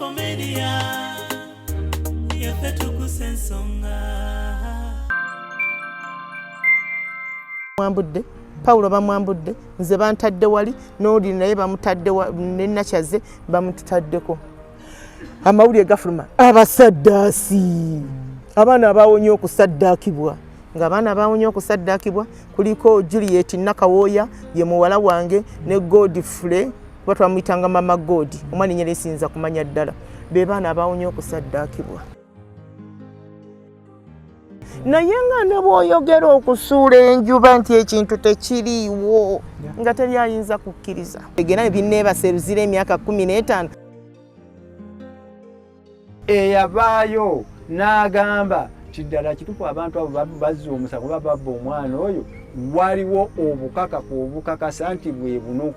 SB4 Media, yaffe tukusa ensonga. Mwambudde Pawulo, bamwambudde nze, bantadde wali n'oli naye bamutadde ne Nakyaze bamututaddeko. Amawulire gafuluma, abasaddaasi, abaana abawonye okusaddaakibwa. Ng'abaana abawonye okusaddaakibwa kuliko Juliet Nakawooya, ye muwala wange, ne Godfrey, kuba twamuyitanga Mama God, omwana enyera esinza kumanya ddala. Be baana abawonye okusaddaakibwa. Naye nga ne bw'oyogera okusuula enjuba nti ekintu tekiriiwo, nga teri ayinza kukkiriza. Egera binneebasa eruzira emyaka 15. Eyavaayo n'agamba nti ddala kituufu abantu abo bazza omusango, babba omwana oyo, waliwo obukakafu obukakasa nti bwe buno?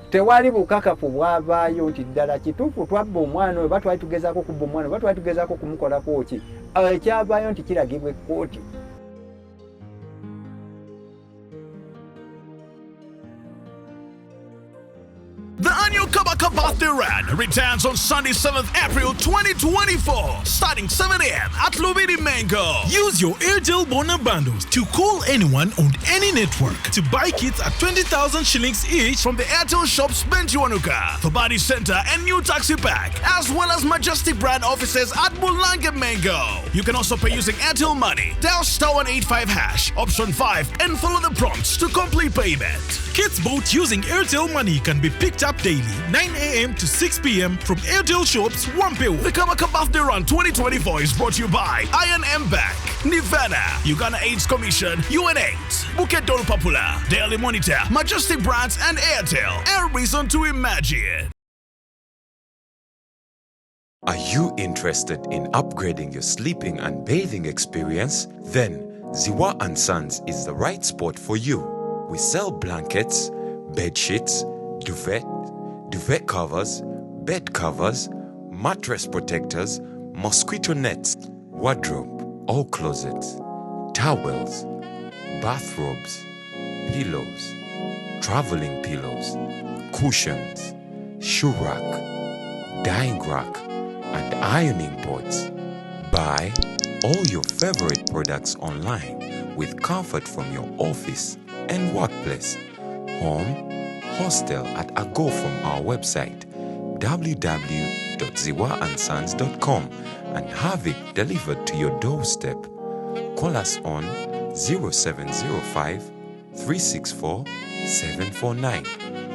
Tewali bukakafu bwavaayo nti ddala kituufu twabba omwana oyo, batwali tugezaako okubba omwana oyo, batwali tugezaako okumukolako ki. Ekyavaayo nti kiragibwa ekkooti. The annual Kabaka Birthday Run returns on Sunday, 7th April 2024, starting 7 a.m. at Lubiri Mengo. Use your Airtel Bona bundles to call anyone on any network to buy kits at 20,000 shillings each from the Airtel shops Benjiwanuka, Thobani Center and New Taxi Park, as well as Majestic Brand offices at Mulange Mengo. You can also pay using Airtel Money. Dial *185#, option 5, and follow the prompts to complete payment. Kits bought using Airtel Money can be picked up daily, 9 a.m. to 6 p.m. from Airtel shops Wampewo. The Kabaka Birthday Run 2024 is brought to you by I&M Bank, Nivana, Uganda AIDS Commission, UNAIDS, Buked Popular, Daily Monitor, Majestic Brands, and Airtel. A reason to imagine. Are you interested in upgrading your sleeping and bathing experience? Then Ziwa and Sons is the right spot for you. We sell blankets, bed sheets, duvet, duvet covers, bed covers, mattress protectors, mosquito nets, wardrobe or closets, towels, bathrobes, pillows, traveling pillows, cushions, shoe rack, dyeing rack, and ironing boards. Buy all your favorite products online with comfort from your office and workplace, home, hostel at a go from our website www.ziwaandsons.com and have it delivered to your doorstep. Call us on 0705 364 749.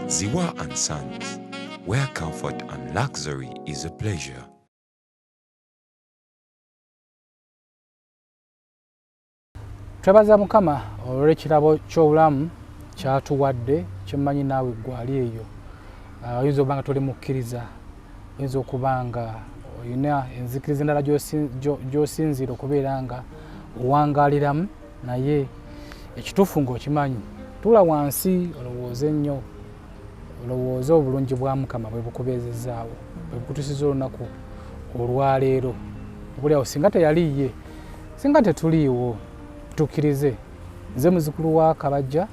Ziwa and Sons, where comfort and luxury is a pleasure. Twebaza Mukama olw'ekirabo ky'obulamu kyatuwadde. Kyemmanyi naawe gwali eyo, oyinza okuba nga toli mukkiriza, oyinza okuba nga olina enzikiriza endala gy'osinziira okubeera nga owangaaliramu, naye ekituufu ng'okimanyi, tuula wansi olowooze nnyo, olowooze obulungi bwa Mukama bwe bukubeezezaawo, bwe bukutusiza olunaku olwaleero. Obuliawo singa teyaliiye, singa tetuliiwo. Tukkirize, nze muzukulu wa Kabajja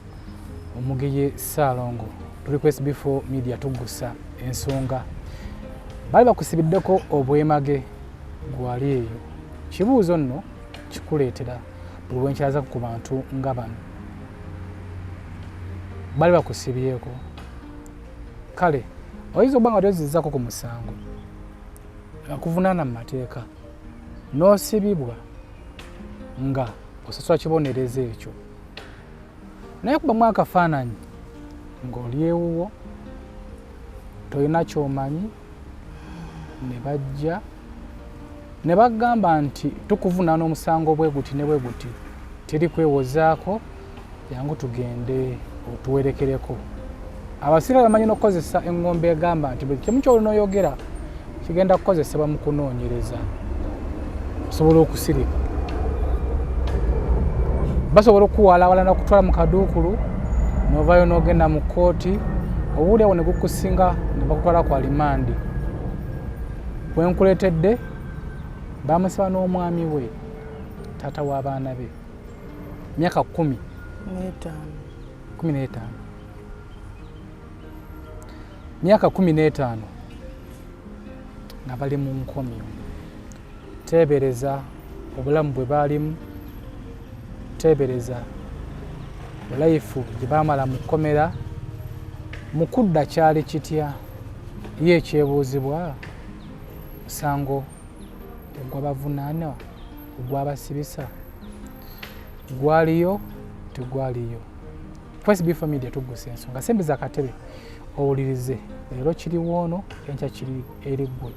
Omugeye Ssaalongo, tuli ku SB4 Media, tuggusa ensonga. Baali bakusibiddeko obwemage, gwali eyo. Kibuuzo nno kikuleetera buli lwenkyazaku ku bantu nga bano, bali bakusibyeko. Kale oyinza okuba nga tozizzako ku musango akuvunaana mu mateeka n'osibibwa nga osasula kibonerezo ekyo, naye kubamu akafaananyi ng'oli ewuwo, tolina kyomanyi, ne bajja ne bagamba nti tukuvunaana omusango bwe guti ne bwe guti, teri kwewozaako, jangu tugende otuwerekereko. Abasirikale bamanyi n'okukozesa eŋŋombe egamba nti buli kimu kyolina oyogera kigenda kukozesebwa mu kunoonyereza. Osobola okusirika, basobola okukuwalawala n'okutwala mu kaduukulu, n'ovaayo n'ogenda mu kkooti, obuulyawo ne gukusinga ne bakutwala ku alimandi. Wenkuleetedde bamusiba n'omwami we, taata w'abaana be, myaka 15. 15, myaka 15. Nga bali mu nkomyo. Teebereza obulamu bwe baalimu, teebereza life gye baamala mu kkomera, mu kudda kyali kitya? Ye ekyebuuzibwa, musango ogwabavunaana, ogwabasibisa gwaliyo tegwaliyo? SB4 Media tuggusa ensonga. Sembeza akatebe owulirize. Leero kiri woono, enkya kiri eri ggwe.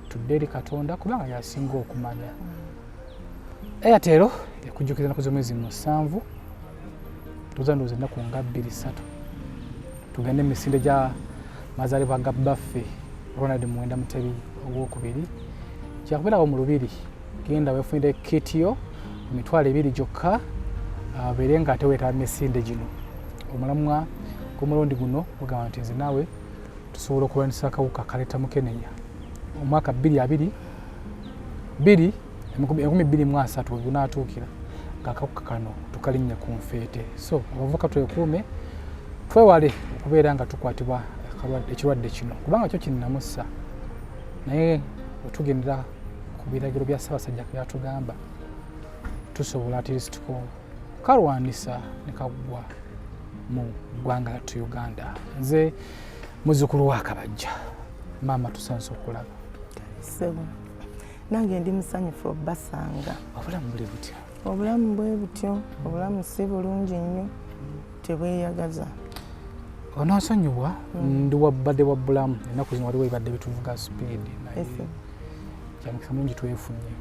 Tudde eri Katonda kubanga yasinga okumanya. Airtel ekujjukiza ennaku z'omwezi 7, tuza ndowooza ennaku nga 2 3, tugende emisinde gya mazaalibwa ga bbaffe Ronald Muwenda Mutebi owokubiri. Kyakubeerawo mu Lubiri. Genda weefunire kit yo 20,000 gyokka, obeere nga ate weetaba misinde gino. Omulamwa gw'omulundi guno gugamba nti nze naawe tusobola okulwanyisa akawuka kaleeta mukenenya. Omwaka 2022, 2030 we gunaatuukira ng'akawuka kano tukalinnya ku nfeete. So abavubuka twekuume, twewale okubeera nga tukwatibwa ekirwadde kino, kubanga kyo kinnamussa. Naye wetugendera ku biragiro bya Ssaabasajja byatugamba, tusobola at least kalwanisa ne kaggwa mu ggwanga lattu Uganda. Nze muzzukulu wa Kabajja. Maama, tusanyusa okulaba. Ssebo, nange ndi musanyufu obbasanga. Obulamu buli butya? Obulamu bwe butyo, obulamu si bulungi nnyo, tebweyagaza. Onansonyiwa, ndi wabbadde wa bulamu. Ennaku zino waliwo ebibadde bituvuga speed, naye kyamukisa mulungi twefunye.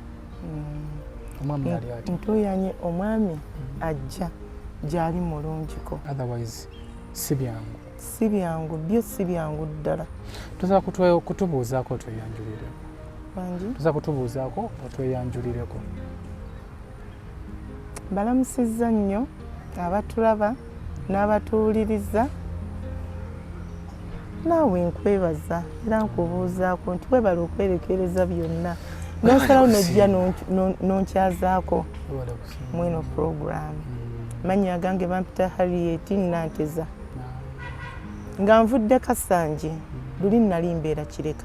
Omwami ali ati? Ntuyanye, omwami ajja gyali mulungiko. Otherwise si byangu. Si byangu, byo si byangu ddala. Tusobola kutubuuzaako otweyanjulireko? Bangi. Tusobola kutubuuzaako otweyanjulireko? Balamusizza nnyo abatulaba n'abatuwuliriza. Naawe nkwebaza era nkubuuzaako nti webala okwerekereza byonna nosalawo nojja nonkyazaako mweno puroguramu. Mannya agange bampita Harriet Nanteza, nga nvudde Kasanje. Luli nali mbeera Kireka.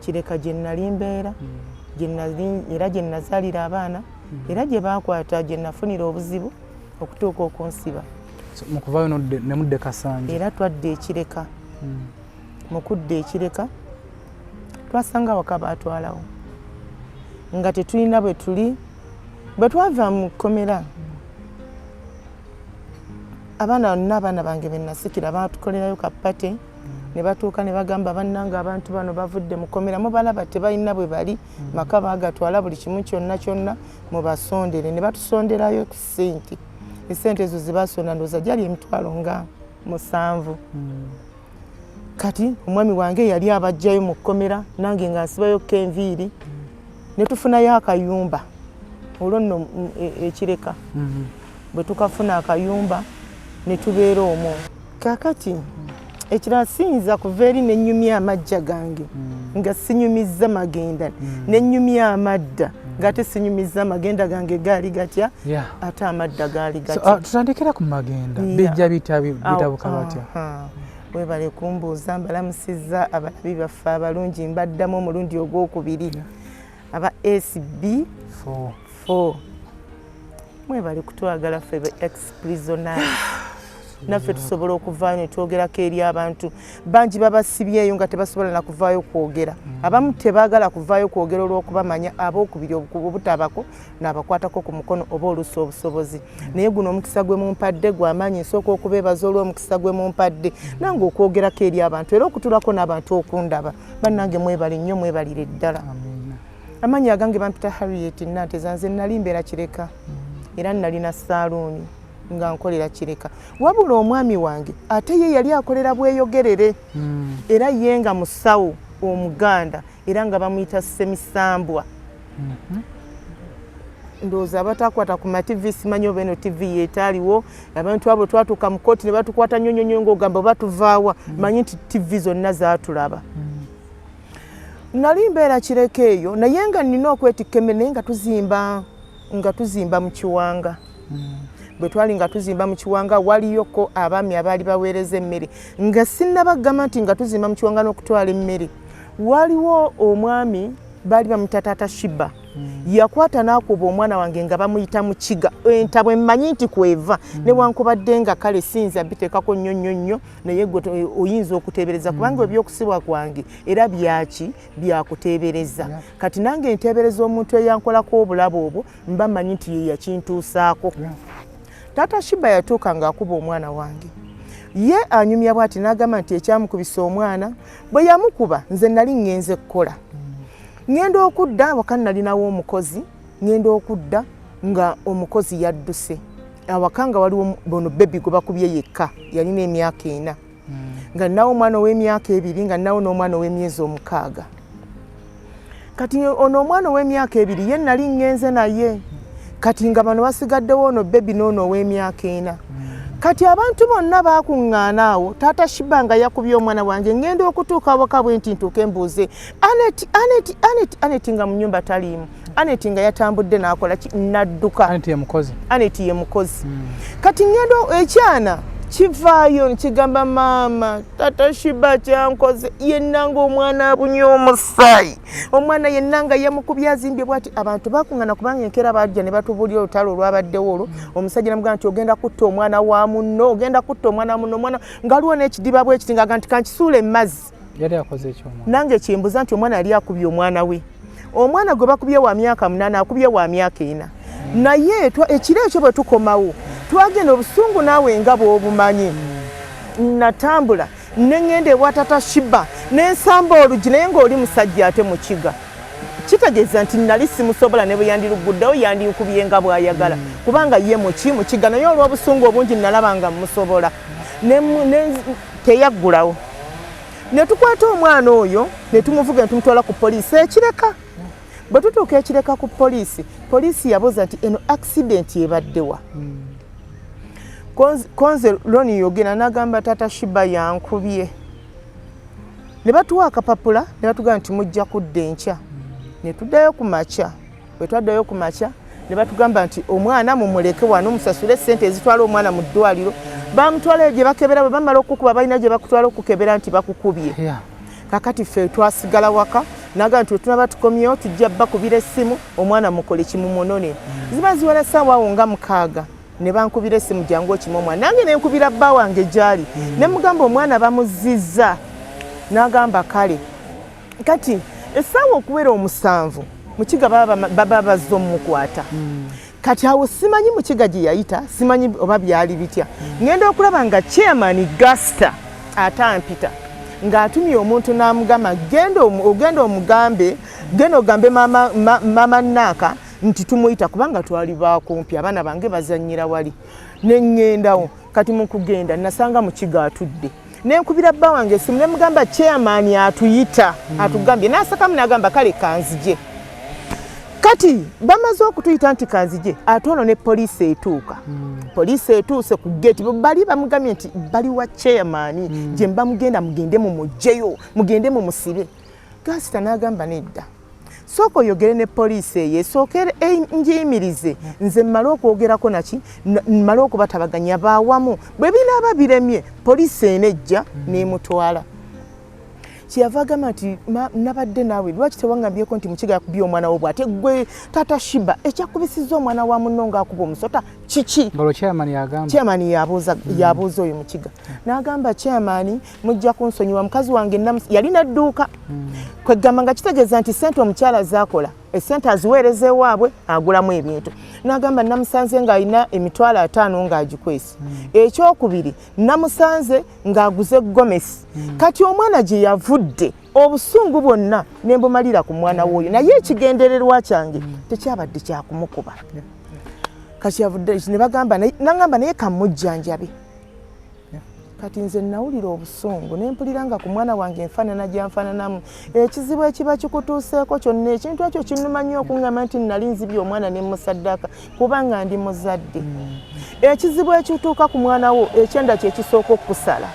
Kireka gye nali mbeera, era gye nazaalira abaana, era gye baakwata, gye nafunira obuzibu okutuuka okunsiba. Mukuvayo nemudde Kasanje? Era twadde ekireka. Mu kudda ekireka twasanga waka baatwalawo, nga tetulina bwe tuli. Bwe twava mu kkomera, abaana bonna, abaana bange be nasikira, batukolerayo ka party ne batuuka ne bagamba, "Bannanga, abantu bano bavudde mu kkomera, mubalaba tebalina bwe bali, maka baagatwala, buli kimu kyonna kyonna, mubasondere." Ne batusonderayo ku ssente. Esente ezo ze basonda ndowooza gyali 70,000. Kati omwami wange yali abajjayo mu kkomera, nange nga nsibayo kenviiri, ne tufunayo akayumba. Olwo nno ekireka bwe tukafuna akayumba ne tubeera omwo. Kakati ekirala, siyinza kuva eri nenyumya amajja gange nga sinyumizza magenda, nenyumya amadda ng'ate sinyumizza amagenda gange gaali gatya, ate amadda gaali gatya. Tutandikira ku magenda. Bijja bitabuka batya? Webale kumbuuza. Mbalamusizza abalabi baffe abalungi, mbaddamu omulundi ogwokubiri, aba SB 4, mwebale kutwagala ffe be ex prisoners. Naffe tusobola okuvaayo ne twogerako eri abantu bangi babasibyeyo nga tebasobola na kuvaayo kwogera. Abamu tebaagala kuvaayo kwogera olw'okubamanya abookubiri obutabako n'abakwatako ku mukono oba oluusi obusobozi. Naye guno omukisa gwe mumpadde gw'amaanyi. Nsooka okubeebaza olw'omukisa gwe mumpadde nange okwogerako eri abantu era okutulako n'abantu okundaba. Bannange, mwebale nnyo, mwebalire ddala. Amannya agange bampita Harriet Nanteza. Nze nali mbeera Kireka, era nalina saaluuni nga nkolera Kireka. Wabula omwami wange ate ye yali akolera Bweyogerere, era ye nga musawo Omuganda, era nga bamuyita Semisambwa. Ndowooza abatakwata ku mativi, simanyi oba eno TV yeetaaliwo. Abantu abo twatuuka mu kooti ne batukwata nnyo nnyo nnyo, ng'ogamba oba tuvaawa. Manyi nti TV zonna zaatulaba. Nali mbeera Kireka eyo, naye nga nina okwetikka emmere, naye nga tuzimba mu Kiwanga. Bwe twali nga tuzimba mu Kiwanga, waliyoko abaami abaali baweereza emmere. Nga sinnabagamba nti nga tuzimba mu Kiwanga n'okutwala emmere, Waliwo omwami baali bamuyita Taata Shiba. Yakwata n'akuba omwana wange nga bamuyita Mukiga. Entabwe mmanyi nti kweva, newankubadde nga kale siyinza biteekako nnyo nnyo nnyo, naye gwe oyinza okuteebereza, kubanga ebyokusibwa kwange era byaki byakuteebereza. Kati nange nteebereza omuntu eyankolako obulabo obwo, mba mmanyi nti ye yakintuusaako. Taata Shiba yatuuka ng'akuba omwana wange. Ye anyumya bw'ati n'agamba nti ekyamukubisa omwana, bwe yamukuba nze nali ŋŋenze kukola, ŋŋenda okudda awaka nalinawo omukozi, ŋŋenda okudda nga omukozi yadduse awaka, nga waliwo bono baby gwe bakubye yekka, yalina emyaka 4, nga nnawo omwana ow'emyaka 2, nga nnawo n'omwana ow'emyezi 6. Kati ono omwana ow'emyaka 2 ye nali ŋŋenze naye, kati nga bano basigaddewo ono baby n'ono ow'emyaka 4. Kati abantu bonna baakuŋŋaana awo, Taata Shiba nga yakubye omwana wange. Ŋŋenda okutuuka awaka bwe nti ntuuke mbuuze Anet, Anet, Anet, Anet nga mu nnyumba taliimu. Anet nga yatambudde n'akola ki, n'adduka. Anet ye mukozi. Anet ye mukozi. Kati ŋŋenda, ekyana kivaayo nkigamba, maama, Taata Shiba kyankoze. Yenna ng'omwana abunye omusaayi, omwana yenna nga yamukubye azimbye bwati. Abantu bakuŋŋana kubanga enkeera bajja ne batubuulira olutalo olwabaddewo olwo. Omusajja namugamba nti ogenda kutta omwana wa munno, ogenda kutta omwana wa munno. Omwana nga aliwo n'ekidiba bwe kiti, ng'aga nti kankisuule emmazzi. Yali akoze ekyomwana. Nange kyembuza nti omwana yali akubye omwana we, omwana gwe bakubye wa myaka 8, akubye wa myaka 4. Naye ekiro ekyo bwe tukomawo twagenda obusungu, naawe nga bw'obumanyi, natambula ne ŋŋenda ewa Tata Shiba ne nsamba oluggi, naye ng'oli musajja ate Mukiga, kitegeeza nti nali simusobola, ne bwe yandiruguddewo yandinkubye nga bw'ayagala, kubanga ye muki Mukiga. Naye olw'obusungu obungi nalaba nga musobola, teyaggulawo. Ne tukwata omwana oyo ne tumuvuga ne tumutwala ku poliisi ekireka. Bwe tutuuka ekireka ku poliisi, poliisi yabuuza nti eno accident ebaddewa? Konze Loni yogera n'agamba Taata Shiba yankubye. Ne batuwa akapapula ne batugamba nti mujja kudda enkya. Ne tuddayo ku makya. Bwe twaddayo ku makya ne batugamba nti omwana mumuleke wano, musasule sente ezitwala omwana mu ddwaliro. Bamutwalayo gye bakebera. Bwe bamala okukuba balina gye bakutwala okukebera nti bakukubye. Kakati ffe twasigala waka, naga nti wetunaba tukomyewo tujja bakubira essimu, omwana mukole kimumunone. Ziba ziwera ssaawa awo nga 6 ne bankubira essimu, jangu okima omwana. Nange ne nkubira bba wange gyali, ne mugamba omwana bamuzizza, n'agamba kale. Kati essaawa okuwera 7 Mukiga baba bazze omukwata. Kati awo simanyi Mukiga gye yayita, simanyi oba byali bitya, ŋŋenda okulaba nga chairman Gasta atampita ng'atumye omuntu n'amugamba genda ogenda omugambe, genda ogambe mama, mama Naaka nti tumuyita, kubanga twali bakumpi, abaana bange bazannyira wali. Ne ŋŋendawo. Kati mu kugenda nasanga Mukiga atudde, nenkubira bba wange esimu ne mugamba chairman atuyita, atugambye. N'asekamu n'agamba kale kanzije. Kati bamaze okutuyita nti kanzije, ate ono ne poliisi etuuka. Poliisi etuuse ku gate, bali bamugambye nti bali wa chairman, gye mba mugenda, mugende mumugjeyo, mugende mumusibe. Gasita n'agamba nedda, sooka oyogere ne poliisi eyo esooke njiyimirize, nze mmale okwogerako naki, mmale okubatabaganya baawamu. Bwe binaaba biremye poliisi enejja n'emutwala. Kyeyava agamba nti nabadde naawe, lwaki tewaŋŋambyeko nti Mukiga yakubye omwana wo bw'ate? Gwe Taata Shiba ekyakubisizza omwana wa munno ng'akuba omusota kiki? Ngalo chairman yagamba. Chairman yabuuza, yabuuza oyo Mukiga n'agamba chairman mujja kunsonyiwa, mukazi wange yalina edduuka, kwegamba nga kitegeeza nti sente omukyala zaakola, esente aziweereza ewaabwe agulamu ebintu. N'agamba namusanze ng'alina 50,000 ng'agikwese. Ekyokubiri, namusanze ng'aguze gomesi. Kati omwana gye yavudde obusungu bwonna ne mbumalira ku mwana w'oyo, naye ekigendererwa kyange tekyabadde kyakumukuba. Kati yavudde ne bagamba, nangamba naye kamujjanjabe. Kati nze nawulira obusungu ne mpulira nga ku mwana wange enfaanana gyanfaananamu. Ekizibu ekiba kikutuuseeko kyonna, ekintu ekyo kinnuma nnyo okuŋŋamba nti nali nzibye omwana ne musaddaaka, kubanga ndi muzadde. Ekizibu ekituuka ku mwana wo, ekyenda kye kisooka okukusala,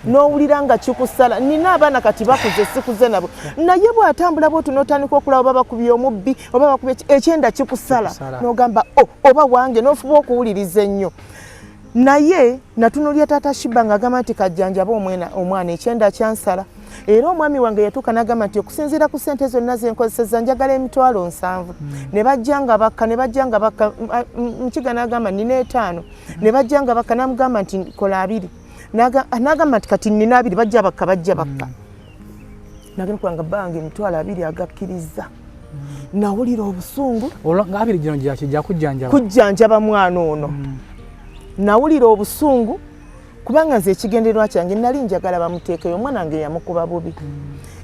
n'owulira nga kikusala. Nina abaana kati bakuze, sikuze nabo, naye bw'atambula bwoti n'otandika okulaba oba bakubye omubbi oba bakubye, ekyenda kikusala n'ogamba o oba wange, n'ofuba okuwuliriza ennyo. Naye natunulya Taata Shiba ng'agamba nti kajjanjabe omwana, ekyenda kyansala. Era omwami wange yatuuka n'agamba nti okusinziira ku ssente zonna zenkozesezza njagala 700,000. Ne bajja nga bakka, ne bajja nga bakka, Mukiga n'agamba nina 5, ne bajja nga bakka, n'amugamba nti kola 2, n'agamba nti kati nina 2, bajja bakka, bajja bakka. Nagenda kubanga bange 20,000 agakkiriza. Nawulira obusungu. Nga 2 gino gyakijja kujjanjaba. Kujjanjaba mwana ono. Nawulira obusungu kubanga nze ekigendererwa kyange nali njagala bamuteekeyo, omwana wange yamukuba bubi.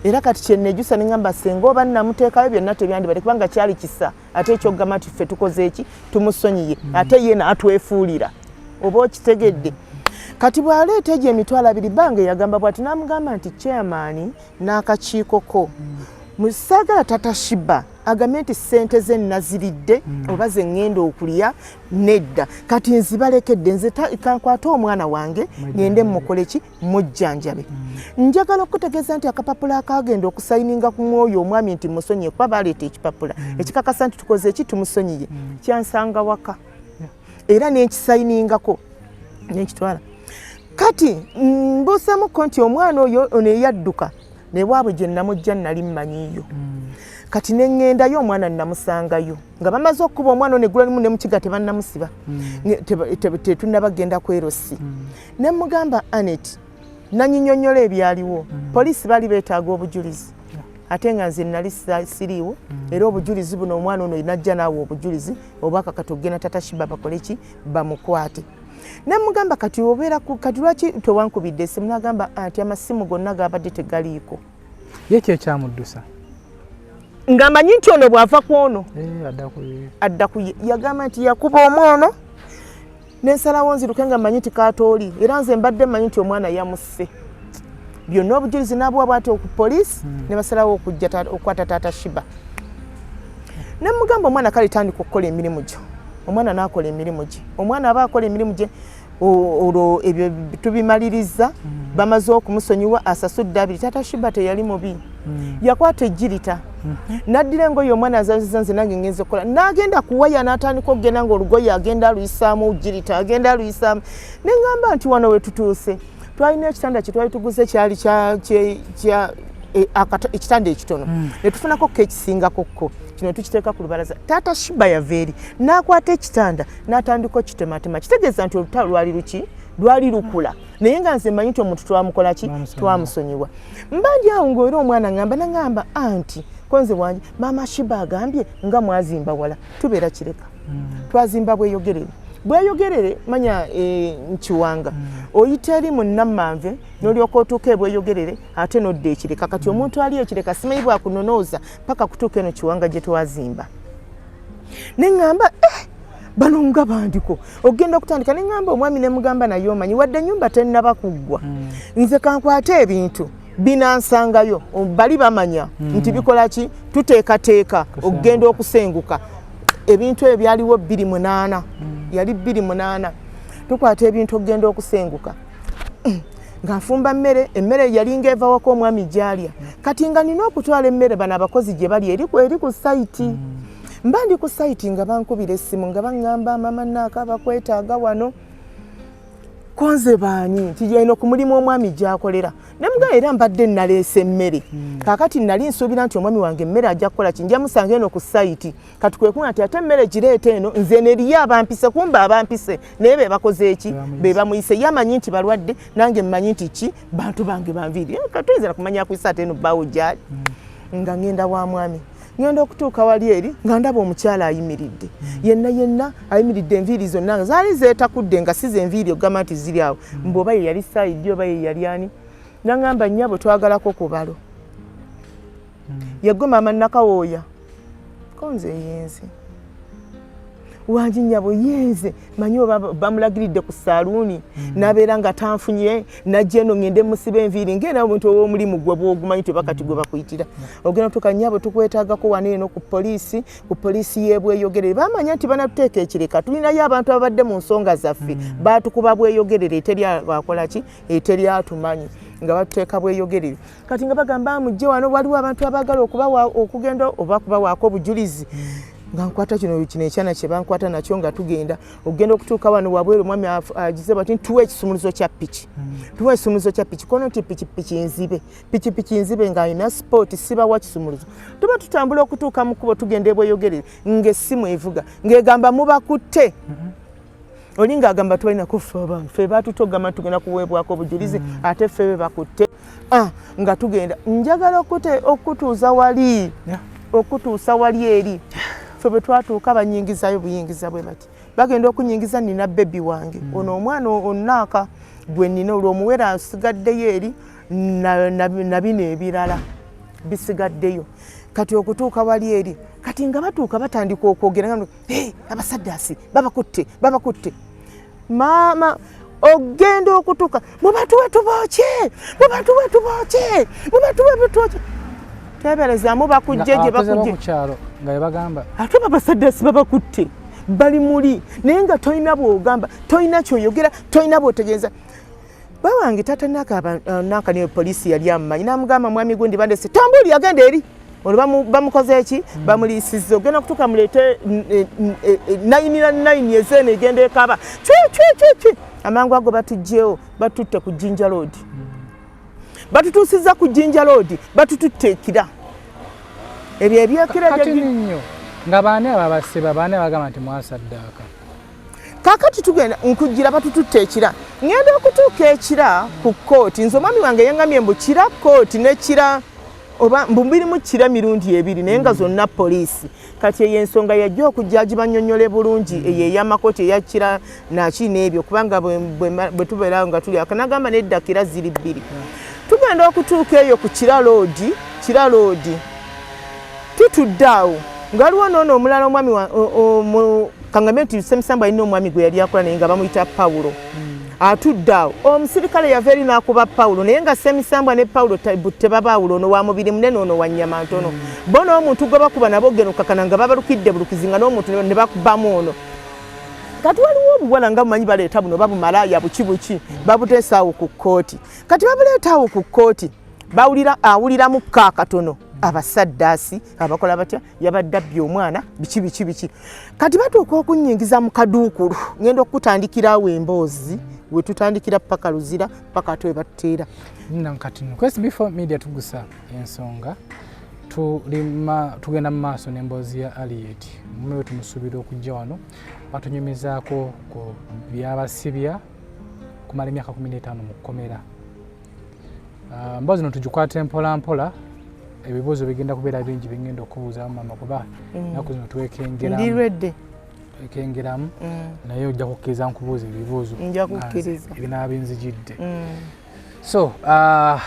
Era kati kye neejusa ne ŋŋamba senga oba nnamuteekayo byonna tebyandibadde kubanga kyali kisa ate ekyokugamba nti ffe tukoze eki tumusonyiye ate ye n'atwefuulira oba okitegedde. Kati bw'aleeta egyo 20,000 bange yagamba bw'ati n'amugamba nti chairman n'akakiiko ko musaagala Tata Shiba agambe nti ssente ze naziridde oba ze ŋŋenda okulya nedda, kati nzibalekedde nze kankwate omwana wange ŋŋende mmukole ki mujjanjabe. Njagala okutegeeza nti akapapula akagenda okusayininga ku mwoyo omwami nti musonyiye kuba baleeta ekipapula ekikakasa nti tukoze eki tumusonyiye kyansanga waka era n'ekisayiningako n'ekitwala. Kati mbuusamuko nti omwana oyo ono eyadduka newaabwe gye namujja nali mmanyiiyo. Kati ne ŋŋendayo omwana namusangayo nga bamaze okukuba omwana ono eggulanimu ne Mukiga tebannamusiba, tetunnabagenda kwerosi. Ne mugamba Anet nanyinyonnyola ebyaliwo, poliisi baali beetaaga obujulizi ate nga nze nali siriiwo, era obujulizi buno omwana ono najja naawe obujulizi obwakakati okugenda Tata Shiba bakole ki bamukwate. Ne mugamba kati obeera kati lwaki tewankubidde essimu? N'agamba nti amasimu gonna gabadde tegaliiko. Ye ki ekyamuddusa? Ng'amanyi nti ono bw'ava ku ono adda ku ye. Yagamba nti yakuba omwono nensalawo nziruke nga mmanyi nti kaatooli, era nze mbadde mmanyi nti omwana yamusse. Byonna obujulizi n'abuwa bw'ati ku poliisi ne basalawo okujja okukwata Taata Shiba. Ne mugamba omwana kale tandika okukola emirimu gyo. Omwana n'akola emirimu gye. Omwana aba akola emirimu gye olwo ebyo tubimaliriza, bamaze okumusonyiwa asasudde 2. Taata Shiba teyali mubi, yakwata ejjirita n'addira engoye omwana azaziza nze nange ngenze okukola, n'agenda kuwaya n'atandika okugenda ng'olugoye agenda aluyisaamu jirita agenda aluyisaamu. Ne ŋŋamba nti wano we tutuuse twalina ekitanda kye twali tuguze kyali ekitanda ekitono ne tufunako ko ekisingako ko kino tukiteeka ku lubalaza. Taata Shiba yava eri n'akwata ekitanda n'atandika okitematema, kitegeeza nti olutalo lwali luki lwali lukula, naye nga nze mmanyi nti omuntu twamukola ki twamusonyiwa. Mba ndi awo ng'era omwana ŋŋamba naŋŋamba anti konze wange maama Shiba agambye nga mwazimba wala tubeera Kireka, twazimba Bweyogerere. Bweyogerere manya Nkiwanga oyita eri mu Nammanve n'olyoka otuuka eBweyogerere ate n'odda Ekireka. Kati omuntu ali Ekireka simanyi bwakunonooza paka kutuuka eno Kiwanga gye twazimba. Ne ŋŋamba bano nga bandiko okugenda okutandika. Ne ŋŋamba omwami ne mugamba naye omanyi wadde ennyumba tennaba kuggwa, nze kankwate ebintu binansangayo bali bamanya nti bikola ki tuteekateeka okugenda okusenguka. Ebintu ebyo byaliwo 2008, yali 2008, tukwata ebintu okugenda okusenguka. Nga nfumba mmere, emmere yalinga eva waka omwami gy'alya. Kati nga nina okutwala emmere bano abakozi gye bali eri ku sayiti. Mba ndi ku sayiti nga bankubira essimu nga baŋŋamba mama Naaka bakwetaaga wano. Konze baani nti eno ku mulimu omwami gy'akolera. Ne mugamba era mbadde naleese emmere. Kaakati nali nsuubira nti omwami wange emmere ajja kukola ki, nja musanga eno ku sayiti. Kati kwe kuŋŋamba nti ate emmere gireeta eno nze eno eriyo abampise, kumbe abampise naye be bakoze eki be bamuyise. Ye amanyi nti balwadde, nange mmanyi nti ki bantu bange banviiri. Kati kumanya akuyise ate eno bbaawo gy'ali. Nga ŋŋenda wa mwami, ŋŋenda okutuuka wali eri nga ndaba omukyala ayimiridde yenna yenna ayimiridde, enviiri zonna nga zaali zeetakudde nga si ze nviiri okugamba nti ziri awo, mbu oba ye yali sayidi oba ye yali ani. Naŋŋamba nnyabo twagalako ku balo. Yegwe maama Nakawooya? Ko nze yenze. Wangi nnyabo yenze, manyi oba bamulagiridde ku saaluuni n'abeera nga tanfunye najja eno ŋŋende musiba enviiri ngenda omuntu ow'omulimu gwe bw'ogumanyi ti oba kati gwe bakuyitira. Ogenda tuka nnyabo tukwetaagako wano eno ku poliisi, ku poliisi y'eBweyogerere. Bamanya nti banatuteeka Ekireka, tulinayo abantu ababadde mu nsonga zaffe baatukuba Bweyogerere eteri akola ki eteri atumanyi nga batuteeka Bweyogerere. Kati nga bagamba mujje wano waliwo abantu abaagala okubawa okugenda oba kubawaako obujulizi. Nga nkwata kino kino ekyana kye bankwata nakyo nga tugenda ogenda okutuuka wano wabweru, omwami agize bati tuwe ekisumuluzo kya piki, tuwe ekisumuluzo kya piki, kono nti pikipiki nzibe, pikipiki nzibe ng'alina sipooti, sibawa kisumuluzo. Tuba tutambula okutuuka mu kkubo tugenda ebweyogerere, ng'essimu evuga ng'egamba mubakutte. Oli ng'agamba tubalina kufa abange, ffe batutogamba tugenda kuweebwako obujulizi, ate ffe be bakutte. Nga tugenda njagala okutuuza wali, okutuusa wali eri ffe bwe twatuuka banyingizayo buyingiza bwe bati, bagenda okunyingiza nina bebi wange ono omwana onaaka gwe nina, olwo omuwera asigaddeyo eri na bino ebirala bisigaddeyo. Kati okutuuka wali eri, kati nga batuuka batandika okwogera nga hey, abasaddaasi babakutte, babakutte. Maama ogenda okutuuka mubatuwe tubookye, mubatuwe tubookye, mubatuwe tubookye, teberezaamu bakujje gye bakujje ku kyalo nga bebagamba ate babasaddaasi babakutte bali muli, naye nga tolina bw'ogamba, tolina kyoyogera, tolina bw'otegeeza. Bawange taata Naaka niyo poliisi yali amumanyi, n'amugamba mwami gundi bandese tambuli agenda eri olwo bamukoze eki, bamuliisizza. Ogenda okutuuka muleete 9 na 9 ezeeno egenda ekaba cwi cwi cwi cwi, amangu ago batugjewo batutte ku Jinja Road, batutuusizza ku Jinja Road, batututte ekira ebyo ebyekira. Kati nnyo nga baani abo abasiba, baani abagamba nti mwasaddaaka? Kakati tugenda nkujira batututte ekira, ngenda okutuuka ekira ku kooti, nze omwami wange yaŋŋambye mbu kira kooti nekira oba mbu birimu kira mirundi ebiri, naye nga zonna poliisi. Kati eyo ensonga yajja okujja agibannyonnyole bulungi, eyo ey'amakooti eyakira naki n'ebyo, kubanga bwe tubeera nga tuli akanagamba nedda kira ziri bbiri. Tugenda okutuuka eyo ku Kira Road, Kira Road tutudde awo nga waliwo noono omulala omwami kangambe nti Semisambwa alina omwami gwe yali akola naye nga bamuyita Pawulo, atudde awo. Omusirikale yava eri n'akuba Pawulo, naye nga Semisambwa ne Pawulo tebabaawula, ono wa mubiri munene, ono wa nnyama ntono. Bo n'omuntu gwe bakuba nabo genda okukakana nga babalukidde bulukizi nga n'omuntu ne bakubamu ono. Kati waliwo obuwala nga bumanyi baleeta buno babumalaaya buki buki, babuteesa awo ku kkooti. Kati babuleeta awo ku kkooti, bawulira awuliramu ko akatono abasaddaasi abakola batya, yabadde abbye omwana biki biki biki. Kati batuuka okunyingiza mu kaduukulu, ngenda okutandikira awo emboozi we tutandikira paka Luzira paka ate we batuteera. Nna kati nno Quest Before Media tugusa ensonga, tulima tugenda mu maaso n'emboozi ya Aliet mume. Tumusuubira okujja wano batunyumizaako ku byabasibya kumala emyaka 15 mu kkomera. Mboozi no tugikwate mpola mpola, ebibuuzo bigenda kubeera bingi bingenda okubuuza mama, kuba ennaku zino twekengeramu. Ndirwedde. Twekengeramu, naye ojja kukkiriza nkubuuza ebibuuzo. Nja kukkiriza. Ebinaaba binzijidde. So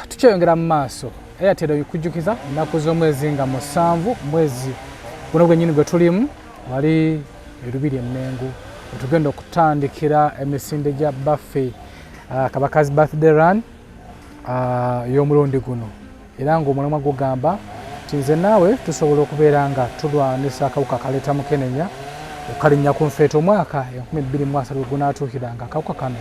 tukyeyongera mu maaso. Airtel kujjukiza ennaku z'omwezi nga 7 mwezi guno gwennyini gwe tulimu, wali erubiri emmengo wetugenda okutandikira emisinde gya baffe Kabaka's Birthday Run ey'omulundi guno, era ng'omulamwa gugamba nti nze naawe tusobola okubeera nga tulwanisa akawuka akaleeta mukenenya okalinnya ku nfeete. Omwaka 2030 we gunaatuukira nga akawuka kano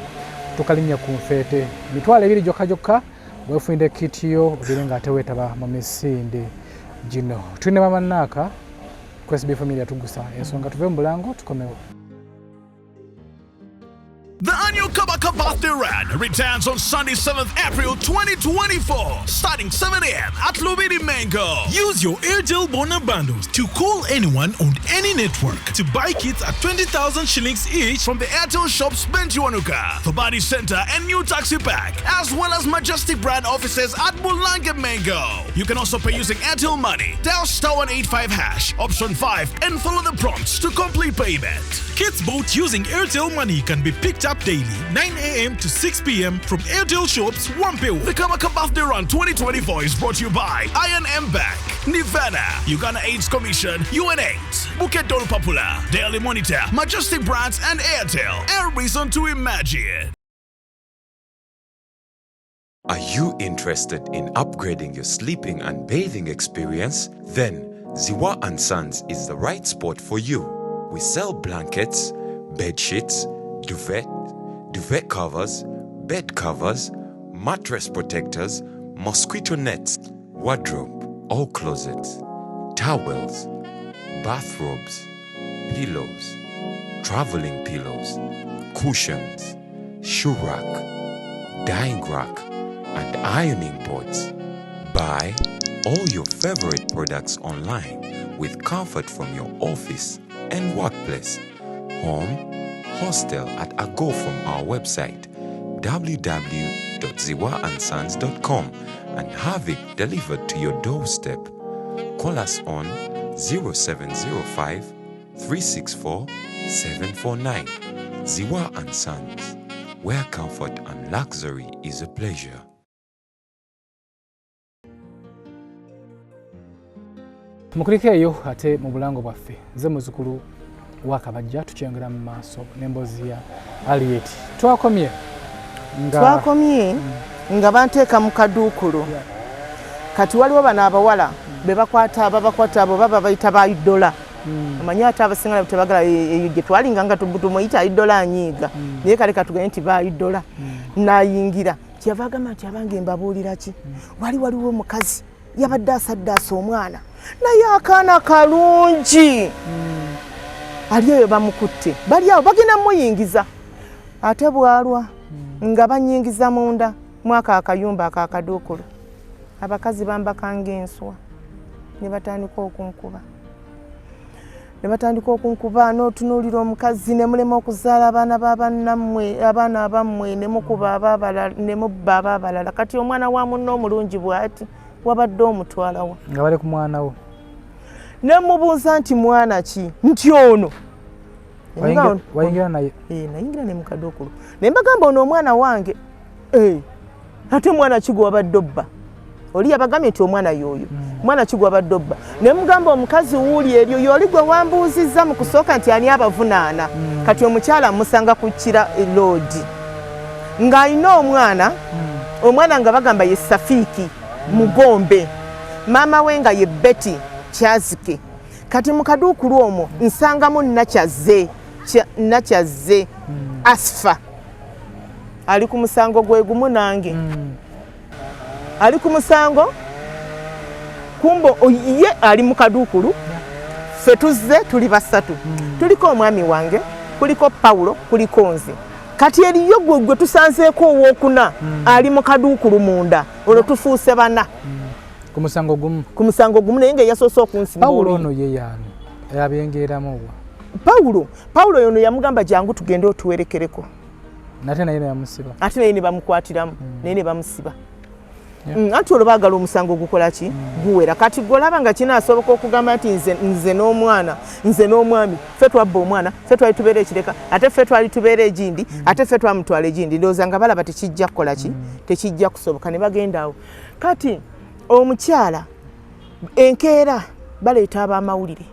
tukalinnya ku nfeete. 20,000 gyokka gyokka weefunire kit yo obeere nga ate weetaba mu misinde gino. Tulina mamannaaka Kwesb Familia tugusa ensonga, tuve mu bulango tukomewo. The annual Kabaka Birthday Run returns on Sunday, 7th April 2024, starting 7 a.m. at Lubiri Mengo. Use your Airtel Bona bundles to call anyone on any network to buy kits at 20,000 shillings each from the Airtel shops Ben Kiwanuka, the Body Center and New Taxi Park, as well as Majestic Brand offices at Bulange Mengo. You can also pay using Airtel Money. Dial star 185 hash, option 5, and follow the prompts to complete payment. Kits bought using Airtel Money can be picked up daily, 9 a.m. to 6 p.m. from Airtel shops Wampewo. The Kabaka Birthday Run 2024 is brought to you by I&M Bank, Nivana, Uganda AIDS Commission, UNAIDS, Bukedde Olupapula, Daily Monitor, Majestic Brands, and Airtel. A reason to imagine. Are you interested in upgrading your sleeping and bathing experience? Then Ziwa and Sons is the right spot for you. We sell blankets, bed sheets, duvet, duvet covers, bed covers, mattress protectors, mosquito nets, wardrobe or closets, towels, bathrobes, Pillows, traveling pillows, cushions, shoe rack, dyeing rack, and ironing boards. Buy all your favorite products online with comfort from your office and workplace, home, hostel at a go from our website www.ziwaandsons.com and have it delivered to your doorstep. Call us on 0705 364 749. Ziwa and Sons, where comfort and luxury is a pleasure. Mukulike eyo ate mu bulango bwaffe. Nze muzukulu wa Kabajja, tukyongera mu maaso n'emboozi ya Harriet. Twakomye nga Twakomye nga banteeka mu kaduukulu. Kati waliwo bano abawala be bakwata, babakwata abo baba bayita ba idola. Omanyi ate abasinga nabo tebagala eyo gye twalinga nga tumuyita idola anyiiga. Naye kale katugende nti ba idola. N'ayingira. Kyeyava agamba nti abange mbabuulira ki? Waliwo omukazi yabadde asaddaasa omwana naye akaana kalungi. Ali eyo bamukutte, bali awo bagenda muyingiza. Ate bwalwa nga banyingiza munda mwaka akayumba akakaduukulu. Abakazi bambakanga enswa ne batandika okunkuba. Ne batandika okunkuba n'otunuulira omukazi ne mulema okuzaala abaana ba bannammwe, abaana abammwe ne mukuba ab'abalala, ne mubba ab'abalala. Kati omwana wa munno omulungi bw'ati wabadde omutwalawa. Nga bali ku mwana wo. Ne mubuuza nti mwana ki? Nti ono. Wayingira naye? Nayingira ne mu kaduukulu. Ne mbagamba ono omwana wange. Ate mwana ki gwe wabadde obba? Oli yabagambye nti omwana y'oyo. Mwana ki gwe wabadde obba? Ne mugamba omukazi wuuli eryo y'oli gwe wambuuzizza mu kusooka nti ani abavunaana. Kati omukyala amusanga ku Kira Loodi. Ng'alina omwana, omwana nga bagamba ye Safiiki Mugombe. Maama we nga ye Betty Kyazike. Kati mu kaduukulu omwo nsangamu Nakyazze Asfa. Ali ku musango gwe gumu nange. Ali ku musango kumbo ye ali mu kaduukulu. Ffe tuzze tuli basatu. Tuliko omwami wange, kuliko Paulo, kuliko nze. Kati eriyo gwe tusanzeeko owookuna ali mu kaduukulu munda, olwo tufuuse bana. Ku musango gumu. Ku musango gumu naye nga yasoose okunsimba. Paulo ono ye yaani? Yabyengeeramu wa? Paulo yono yamugamba jangu tugende otuwerekereko. Ate naye ne bamusiba. Ate naye ne bamukwatiramu, naye ne bamusiba. Anti olwo baagala omusango gukola ki? Guwera. Kati gw'olaba nga kinaasoboka okugamba nti nze n'omwana, nze n'omwami, ffe twabba omwana, ffe twali tubeera ekireka, ate ffe twali tubeera egindi, ate ffe twamutwala egindi. Ndowooza nga balaba tekijja kukola ki? Tekijja kusoboka ne bagenda awo. Kati omukyala enkeera baleeta ab'amawulire.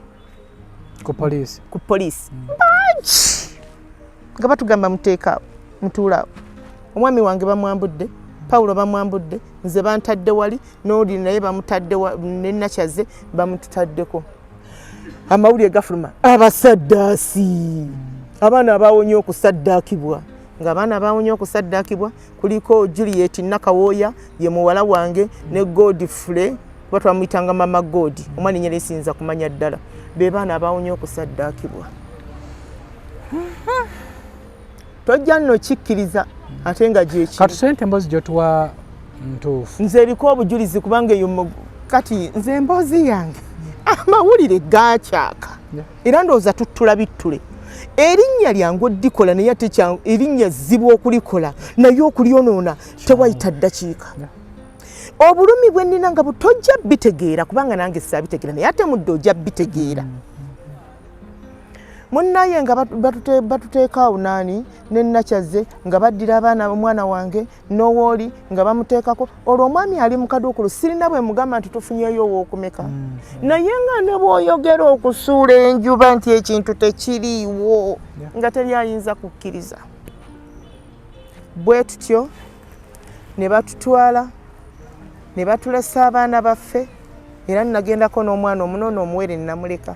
Ku poliisi. Ku poliisi. Bangi! Nga batugamba muteeka mutuula. Omwami wange bamwambudde, Paulo bamwambudde, nze bantadde wali, n'oli naye bamutadde ne Nakyazze bamututaddeko. Amawulire gafuluma abasaddaasi. Abaana abawonye okusaddaakibwa. Nga abaana abawonye okusaddaakibwa kuliko Juliet Nakawooya ye muwala wange ne Godfrey kuba twamuyitanga Mama God, omwana ennyala esinza kumanya ddala. Be baana abawonye okusaddaakibwa. Tojja nno kikkiriza ate nga gyekiri. Kati ssente emboozi gy'otuwa ntuufu. Nze eriko obujulizi kubanga eyo kati nze emboozi yange amawulire gaakyaka. Era ndowooza tuttula bittule. Erinnya lyange oddikola naye ate erinnya zzibu okulikola naye okulyonoona tewayita ddakiika. Obulumi bwe nnina nga butojja bitegeera kubanga nange saabitegeera naye ate mudde ojja bitegeera. Munnaye nga batuteeka awo naani ne Nakyazze nga baddira abaana omwana wange n'owooli nga bamuteekako. Olwo omwami ali mu kaduukulu sirina bwe mugamba nti tufunyeeyo ow'okumeka. Naye nga ne bw'oyogera okusuula enjuba nti ekintu tekiriiwo nga teri ayinza kukkiriza. Bwe tutyo ne batutwala ne batulesa abaana baffe era nagendako n'omwana omunono omuwere namuleka.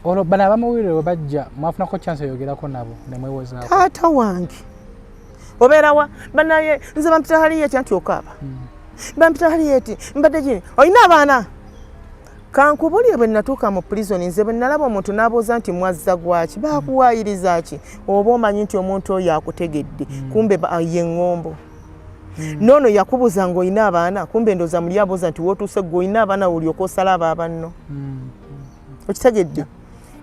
Olwo bano abamawulire bwe bajja mwafunako chance eyogerako nabo ne mwewozaako? Taata wange obeerawa banaye nze bampita Harriet anti okaaba. Bampita Harriet mbadde gini olina abaana? Kankubulire, bwe natuuka mu prison, nze bwe nalaba omuntu n'abuuza nti mwazza gwaki, bakuwaayiriza ki, oba omanyi nti omuntu oyo akutegedde. Kumbe ye ŋŋombo. Noono yakubuuza ng'olina abaana, kumbe ndooza muli abuuza nti wootuuse gwe olina abaana, olyoka osala abo abanno. Okitegedde?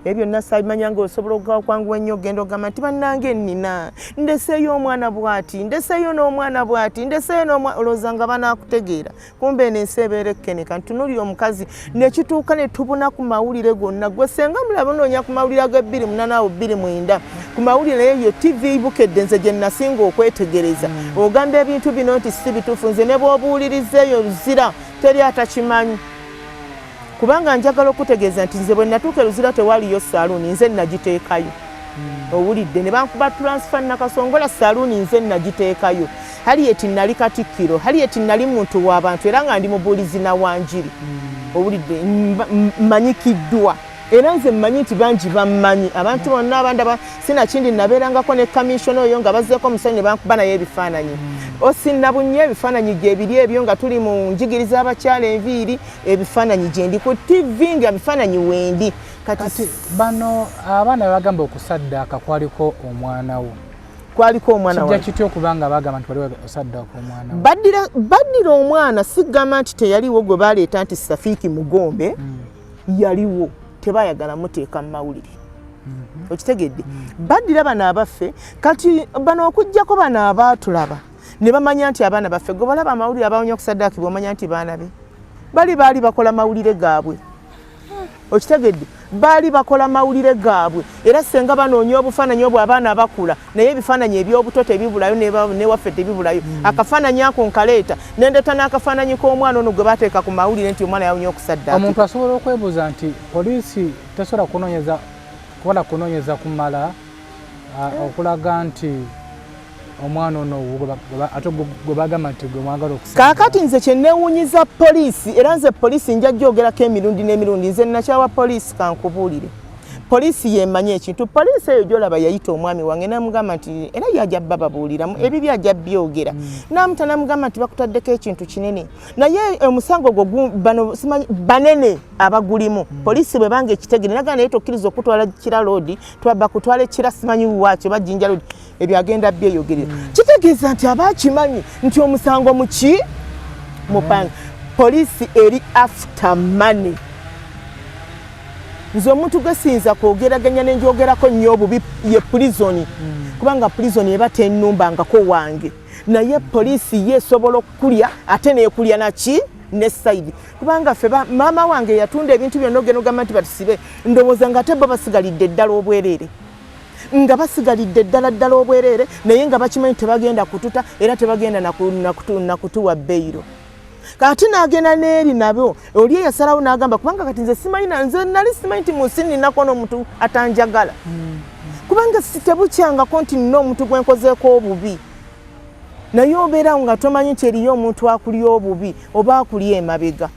Ebyo byonna saabimanya. Nga osobola okwanguwa ennyo ogenda ogamba nti bannange nnina, ndeseeyo omwana bw'ati, ndeseeyo n'omwana bw'ati, ndeseeyo n'omwana, olowooza nga banaakutegeera. Kumbe eno ensi ebeera ekkeneka. Ntunuulira omukazi nekituuka ne tubuna ku mawulire gonna. Gwe senga mulaba onoonya ku mawulire ag'ebbiri munana awo 2009 ku mawulire, naye yo TV Bukedde nze gye nasinga okwetegereza. Ogamba ebintu bino nti si bituufu, nze ne bw'obuuliriza eyo Luzira teri atakimanyi, kubanga njagala okutegeeza nti nze bwe natuuka e Luzira tewaliyo saaluuni, nze nagiteekayo. Owulidde? Ne bankuba transfer Nakasongola, saaluuni nze nagiteekayo. Harriet nali katikkiro, Harriet nali muntu w'abantu, era nga ndi mubuulizi na wanjiri. Owulidde? Mmanyikiddwa, era nze mmanyi nti bangi bammanyi, abantu bonna abandaba. Sinakindi nabeerangako ne kamishona oyo nga bazzeeko omusanyu ne bankuba naye ebifaananyi. Osinabunye ebifaananyi gyebiri ebyo nga tuli mu njigiriza abakyala enviiri, ebifaananyi gyendi ku TV nga bifaananyi wendi kati. Kati bano abaana bebagamba okusaddaaka kwaliko omwana wo? Kwaliko omwana. Kijja wange. Kitya okuba nga bagamba nti waliwo osaddaaka omwana wo? Baddira omwana, sigamba nti teyaliwo gwe baleeta nti Safiiki Mugombe yaliwo, tebayagala muteeka mu mawulire. Okitegedde? Baddira bano abaffe. Kati bano okugjako bano abaatulaba ne bamanya nti abaana baffe, gwe balaba amawulire abawonya okusaddaakibwa, omanya nti baana be bali baali bakola mawulire gaabwe. Okitegedde? Baali bakola mawulire gaabwe, era senga banoonya obufaananyi obwo abaana bakula, naye ebifaananyi ebyobuto tebibulayo, newaffe tebibulayo. Akafaananyi ako nkaleeta, nendeta n'akafaananyi k'omwana ono gwe bateeka ku mawulire nti omwana yawonye okusaddaakibwa. Omuntu asobola okwebuuza nti poliisi tesobola kunoonyeza, kukola kunoonyeza kumala okulaga nti omwana ono ate gwe bagamba nti gwe mwagala okusaddaaka? Kaakati nze kyenewuunyiza poliisi, era nze poliisi nja gyogerako emirundi n'emirundi, nze nakyawa poliisi. Kankubuulire, poliisi yemanyi ekintu. Poliisi eyo gyolaba yayita omwami wange namugamba nti, era yajja bababuuliramu ebibi, ajja byogera, namuta namugamba nti bakutaddeko ekintu kinene, naye omusango ogwo bano simanyi banene abagulimu. Poliisi bwe banga ekitegere nagaa, naye tokkiriza okutwala Kira Road, bakutwala ekira simanyi waaki oba Jinja Road, ebyo agenda byeyogerera. Kitegeeza nti aba akimanyi nti omusango muki mupanga. Poliisi eri after money. Nze omuntu gwe siyinza kwogeraganya nenjogerako nnyo obubi ye prison, kubanga prison eba tenumbangako wange, naye poliisi ye esobola okukulya ate nekulya naki ne side, kubanga ffe maama wange yatunda ebintu byonna ogenda ogamba nti batusibe, ndowooza nga ate bo basigalidde ddala obwereere, nga basigalidde ddala ddala obwereere, naye nga bakimanyi tebagenda kututa era tebagenda nakutuwa bail. Kati n'agenda n'eri nabo oli eyasalawo n'agamba, kubanga kati nze simanyi, nze nali simanyi nti mu nsi ninako n'omuntu atanjagala, kubanga sitebukyangako nti nina omuntu gwe nkozeeko obubi, naye obeerawo nga tomanyi nti eriyo omuntu akuli obubi oba akuli emabega.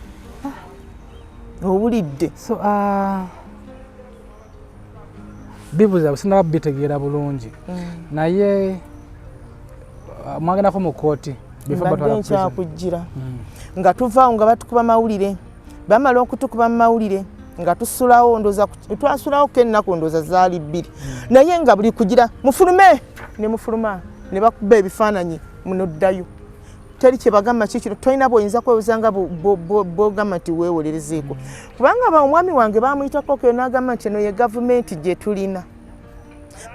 Owulidde? So bibuza sinaba bitegeera bulungi, naye mwagendako mu kooti before Mbadde batwala prison? nkyakujjira. Nga tuvaawo nga batukuba mawulire, bamala okutukuba mu mawulire nga tusulawo, ndooza twasulawo ko ennaku ndooza zaali 2, naye nga buli kugira mufulume ne mufuluma ne bakuba ebifaananyi, munoddayo teri kyebagamba kikino. Tolina bwoyinza kwebuza nga bwogamba nti weewolerezeeko, kubanga omwami wange bamuyitako keyo n'agamba nti eno ye gavumenti gye tulina.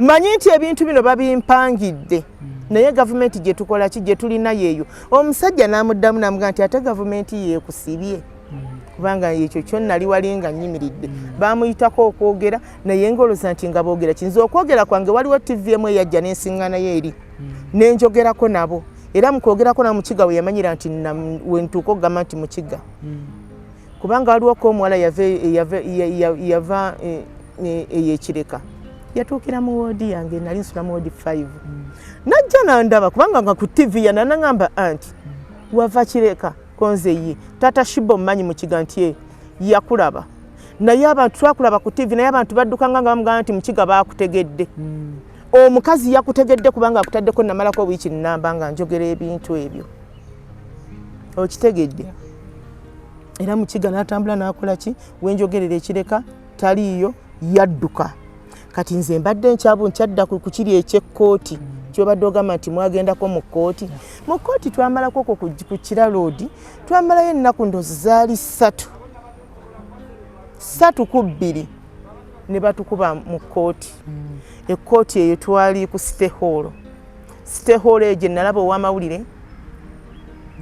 Manyi nti ebintu bino babimpangidde, naye gavumenti gye tukola ki gye tulina yeeyo. Omusajja n'amuddamu n'amugamba nti ate gavumenti yeekusibye, kubanga ekyo kyo nali wali nga nnyimiridde. Bamuyitako okwogera, naye ng'olowooza nti nga boogera kinza okwogera kwange. Waliwo TV emu eyajja n'ensiŋŋanayo eri nenjogerako nabo, era mu kwogerako na Mukiga we yamanyira nti wentuuka okugamba nti Mukiga, kubanga waliwo ko omuwala yava eyekireka yatuukira mu woodi yange, nali nsula mu woodi 5, najja nandaba kubanga nga ku TV yananagamba anti wava Kireka konze ye taata Shiba omumanyi Mukiga nti ye yakulaba, naye abantu twakulaba ku TV, naye abantu baddukanga nga bamugamba nti Mukiga bakutegedde, omukazi yakutegedde kubanga akutaddeko. Namalako wiiki nnamba nga njogera ebintu ebyo. Okitegedde? Era Mukiga n'atambula n'akola ki, wenjogerera ekireka taliiyo, yadduka. Kati nze mbadde nkyabu nkyadda ku kiri ekyekkooti kyobadde ogamba nti mwagendako mu kkooti. Mu kkooti twamalako ku Kira Road, twamalayo ennaku ndoozi zaali 3 3 ku 2 ne batukuba mu kkooti. Ekkooti eyo twali ku City Hall. City Hall eyo gye nalaba ow'amawulire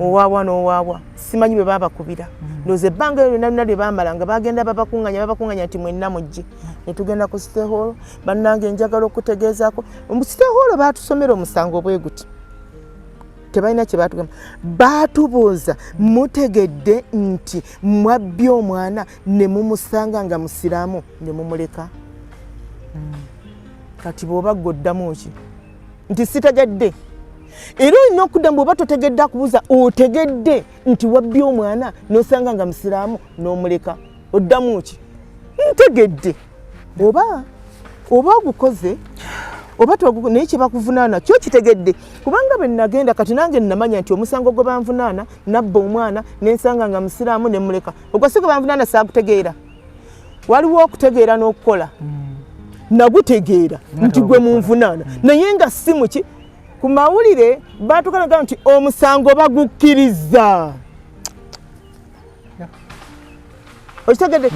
owaawa n'owaawa, simanyi bwe babakubira. Ndowooza ebbanga eryo lyonna lyonna lye baamala nga bagenda babakuŋŋanya, babakuŋŋanya nti mwenna mujje, ne tugenda ku City Hall. Bannange, njagala okutegeezaako, mu City Hall baatusomera omusango bwe guti, tebalina kye baatugamba. Baatubuuza, mutegedde nti mwabbye omwana ne mumusanga nga musiraamu ne mumuleka? Kati bw'oba gwe oddamu ki nti sitegedde? Era olina okuddamu bw'oba totegedde, akubuuza otegedde nti wabbye omwana n'osanga nga musiraamu n'omuleka, oddamu ki? Ntegedde. Oba ogukoze oba naye kyebakuvunaana kyo kitegedde? Kubanga bwe nagenda kati nange namanya nti omusango gwe banvunaana, nabba omwana nensanga nga musiraamu nemuleka, ogwo si gwe banvunaana. Saagutegeera. Waliwo okutegeera n'okukola. Nagutegeera nti gwe munvunaana, naye nga si muki. Ku mawulire batukanaga nti omusango bagukkiriza. Okitegedde?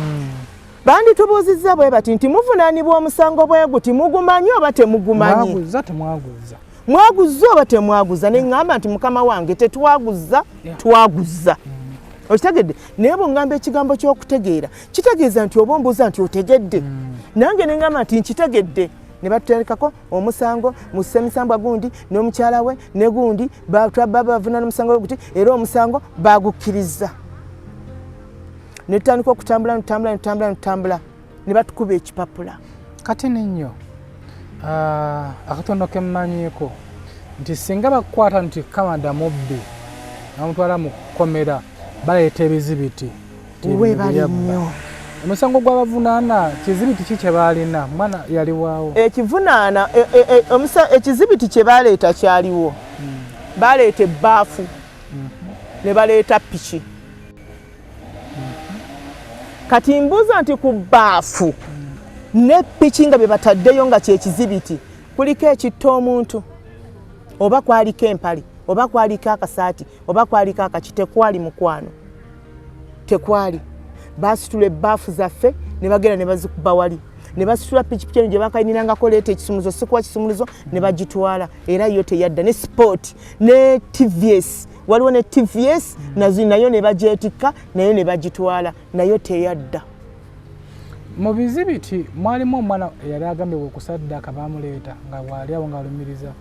Banditubuuzizza bwe bati nti muvunaanibwa omusango bwe guti, mugumanyi oba temugumanyi? Mwaguza, temwaguza? Mwaguza oba temwaguza? Ne ŋŋamba nti mukama wange, tetwaguza, twaguza. Okitegedde? Naye bweŋŋamba ekigambo ky'okutegeera, kitegeeza nti oba ombuuza nti otegedde, nange ne ŋŋamba nti nkitegedde. Ne batuterekako omusango mu ssemisambwa gundi n'omukyala we ne gundi, bavunaana omusango gwe guti, era omusango bagukkiriza. Ne tutandika okutambula, netutambula, netutambula, netutambula, ne batukuba ekipapula. Kati nennyo, akatono kemmanyiiko nti singa bakukwata nti Kamada mubbi, bamutwala mu kkomera, baleeta ebizibiti nti ebintu Weebale bye yabba. nnyo. Omusango gw'abavunaana, kizibiti ki kye baalina? Mwana yali waawo? Ekivunaana ekizibiti kye baleeta kyaliwo. Baleeta ebbaafu ne baleeta piki. Kati mbuuza nti ku bbaafu ne piki nga bye bataddeyo nga kyekizibiti, kuliko ekitta omuntu, oba kwaliko empale, oba kwaliko akasaati, oba kwaliko akaki? Tekwali, mukwano, tekwali. Basitula ebbaafu zaffe ne bagenda ne bazikuba wali, ne basitula pikipiki eno gye bakayimirangako, leeta ekisumuluzo, sikuwa kisumuluzo, ne bagitwala, era yo teyadda. Ne Sport ne TVS, waliwo ne TVS nazo, nayo ne bagyetikka, nayo ne bagitwala, nayo teyadda. Mu bizibiti mwalimu omwana eyali agambibwa okusaddaaka, bamuleeta nga bwali awo ng'alumiriza?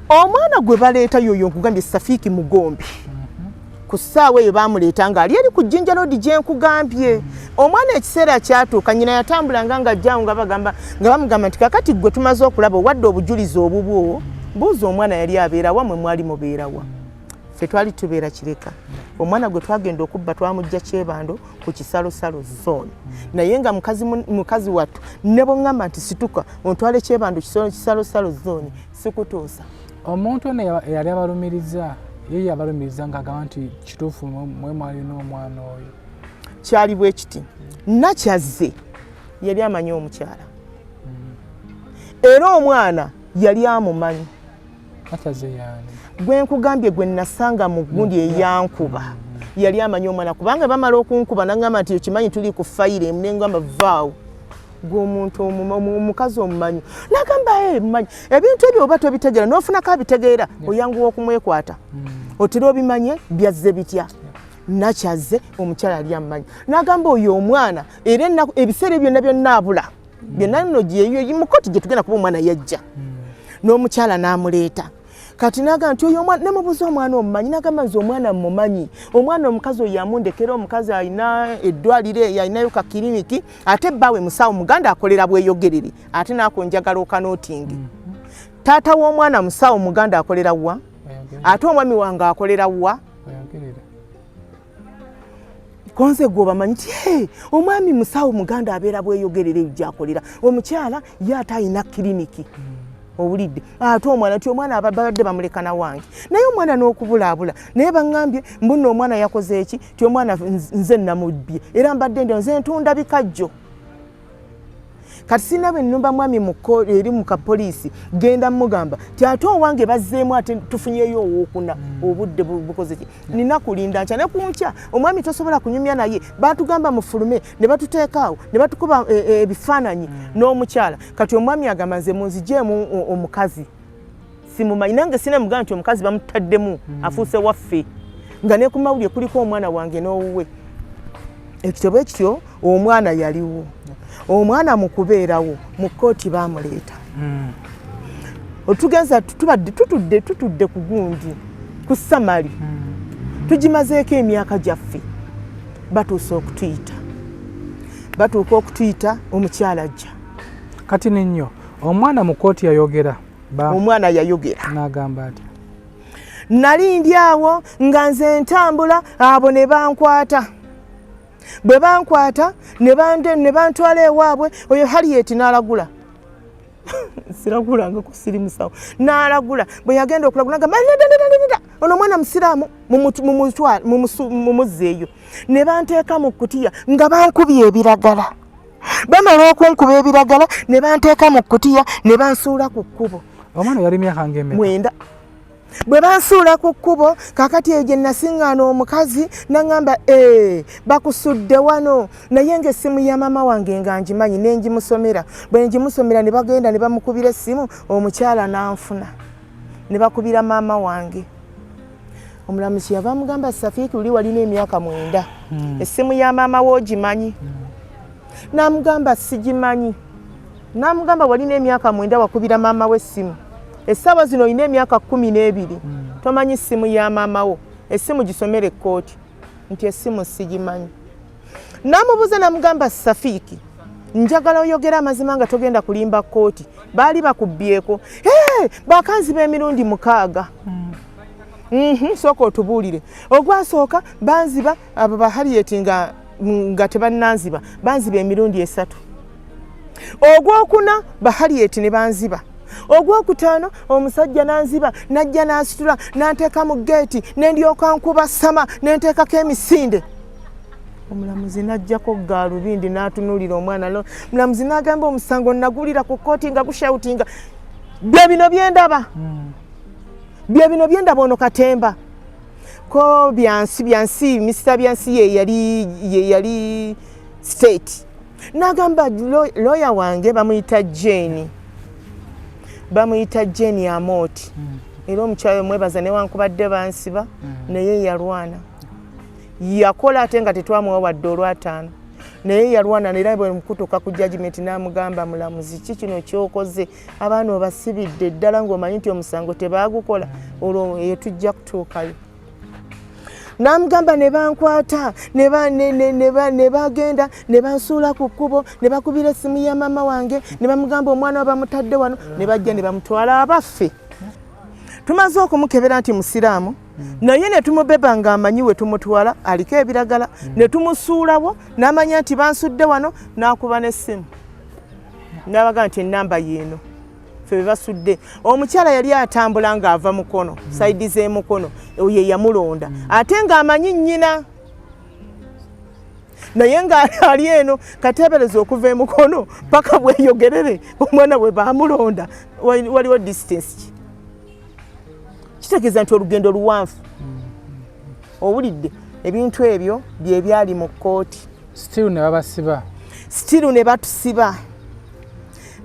Omwana gwe baleeta yoyo nkugambye, Safiiki Mugombi. Ku ssaawa eyo bamuleeta ng'ali eri ku Jjinja Road gye nkugambye. Omwana ekiseera kyatuuka, nyina yatambulanga ng'ajjawo nga bagamba, nga bamugamba nti kakati gwe tumaze okulaba owadde obujulizi obubwo, buuza omwana yali abeera wa, mwe mwali mubeerawa? Ffe twali tubeera Kireka. Omwana gwe twagenda okubba twamujja Kyebando ku Kisalosalo Zone, naye nga mukazi wattu ne bweŋŋamba nti situka ontwale Kyebando Kisalosalo Zone, sikutuusa. Omuntu ono eyali abalumiriza, ye yabalumiriza ng'agamba nti kituufu mwe mwalina omwana oyo? Kyali bwe kiti, Nakyazze yali amanyi omukyala, era omwana yali amumanyi. Nakyazze yaani? Gwe nkugambye, gwe nasanga mu gundi eyankuba, yali amanyi omwana, kubanga bamala okunkuba naŋŋamba nti okimanyi tuli ku fayiro emu, nengamba vaawo gwe omuntu omukazi omumanyi? Nagamba e mumanyi. Ebintu ebyo oba tobitegeera n'ofunako abitegeera, oyanguwa okumwekwata, otera obimanye byazze bitya. Nakyazze omukyala yali amumanyi, nagamba oyo omwana, era ebiseera ebyo byonna byonna abula byonna nno mukoti gye tugenda kuba omwana yajja n'omukyala n'amuleeta. Kati nagamba nti oyo omwana, nemubuuza omwana omumanyi? Nagamba nze omwana mumanyi, omwana omukazi oyo yamundekera, omukazi alina eddwaliro eyo, alinayo ka kiriniki, ate bbaawe musawo muganda akolera Bweyogerere. Ate naako njagala okanootingi, taata w'omwana musawo muganda akolera wa, ate omwami wange akolera wa? Bweyogerere. Konze gwe obamanyi ti "Hey, omwami musawo muganda abeera Bweyogerere eyo gyakolera, omukyala ye ate alina kiriniki." Owulidde? Ate omwana ti omwana babadde bamulekana wange, naye omwana n'okubulaabula, naye baŋŋambye mbunno omwana yakoze eki, ti omwana nze namubbye, era mbadde ndi nze ntunda bikajjo. Kati sirina bwe nnumba mwami eri mu kapoliisi, genda mugamba ti ate owange bazzeemu, ate tufunyeyo owookuna. Obudde bukoze ki? Nina kulinda nkya ne kunkya. Omwami tosobola kunyumya naye. Batugamba mufulume, ne batuteeka awo, ne batukuba ebifaananyi n'omukyala. Kati omwami agamba, nze munzigyemu omukazi simumanyi, nange sina mugamba nti omukazi bamutaddemu, afuuse waffe, nga ne ku mawulire kuliko omwana wange n'owuwe. Ekityo bwe kityo omwana yaliwo. Omwana mu kubeerawo mu kkooti baamuleeta. Otugenza tubadde tutudde ku gundi ku summary, tugimazeeko emyaka gyaffe. Batuuse okutuyita, batuuka okutuyita, omukyala ajja. Kati nennyo omwana mu kooti yayogera? Omwana yayogera. N'agamba ati? Nali ndi awo nga nze ntambula, abo ne bankwata. Bwe bankwata ne bantwala ewaabwe. Oyo Harriet n'alagula, siragulangako, siri musawo, n'alagula. Bwe yagenda okulagula nga nedda, ono omwana musiraamu, mumuzzeeyo. Ne banteeka mu kutiya nga bankubye ebiragala. Bamala okunkuba ebiragala ne banteeka mu kutiya ne bansuula ku kkubo. Omwana yali myaka ng'emeka? 9. Bwe bansuula ku kkubo, kakati eyo gye nasiŋŋaana omukazi, naŋŋamba, ee, bakusudde wano, naye ng'essimu ya maama wange nga ngimanyi, ne ngimusomera. Bwe ngimusomera, ne bagenda ne bamukubira essimu, omukyala n'anfuna, ne bakubira maama wange. Omulamuzi yava amugamba, Safiiki, luli walina emyaka 9, essimu ya maama wo ogimanyi? N'amugamba, sigimanyi. N'amugamba, walina emyaka 9, wakubira maama we essimu, essaawa zino olina emyaka 12, tomanyi ssimu ya maama wo, essimu gisomere ekkooti. Nti essimu sigimanyi. N'amubuuza, n'amugamba, Safiiki, njagala oyogere amazima nga togenda kulimba kkooti, baali bakubbyeko? Bakanziba emirundi 6. Sooka otubuulire. Ogwasooka banziba abo ba Harriet nga tebannanziba, banziba emirundi 3. Ogwokuna ba Harriet ne banziba. Ogwokutaano omusajja nanziba, najja n'asitula n'anteeka mu geeti, ne ndyoka nkuba sama nenteekako emisinde. Omulamuzi n'ajjako gaalubindi n'atunuulira omwana. Omulamuzi n'agamba, omusango nagulira ku kkooti nga gushoutinga, bye bino byendaba, bye bino byendaba. Ono katemba ko byansi byansi, Mr Byansi ye yali state. N'agamba lawyer wange bamuyita Jane, bamuyita Jane Amooti. Era omukyala mwebaza, newankubadde bansiba, naye yalwana, yakola, ate nga tetwamuwa wadde olwataano, naye yalwana. Era bwe mukutuuka ku judgment, n'amugamba, mulamuzi, ki kino kyokoze? Abaana obasibidde ddala ng'omanyi nti omusango tebaagukola. Olwo eyo tujja kutuukayo. N'amugamba, ne bankwata, ne bagenda ne bansuula ku kkubo, ne bakubira essimu ya maama wange, ne bamugamba omwana we bamutadde wano, ne bajja ne bamutwala. Abaffe, tumaze okumukebera nti musiraamu, naye ne tumubeba ng'amanyi we tumutwala, aliko ebiragala, ne tumusuulawo, n'amanya nti bansudde wano, n'akuba n'essimu n'abaga nti enamba yeeno, ffe be basudde. Omukyala yali atambula ng'ava Mukono, side z'emukono, oyo yamulonda, ate ng'amanyi nnyina, naye ng'ali eno. Kateebereza okuva emukono paka bweyogerere omwana bwe bamulonda, waliwo distance ki? Kitegeeza nti olugendo luwanvu. Owulidde? Ebintu ebyo bye byali mu kkooti. Still ne babasiba? Still ne batusiba,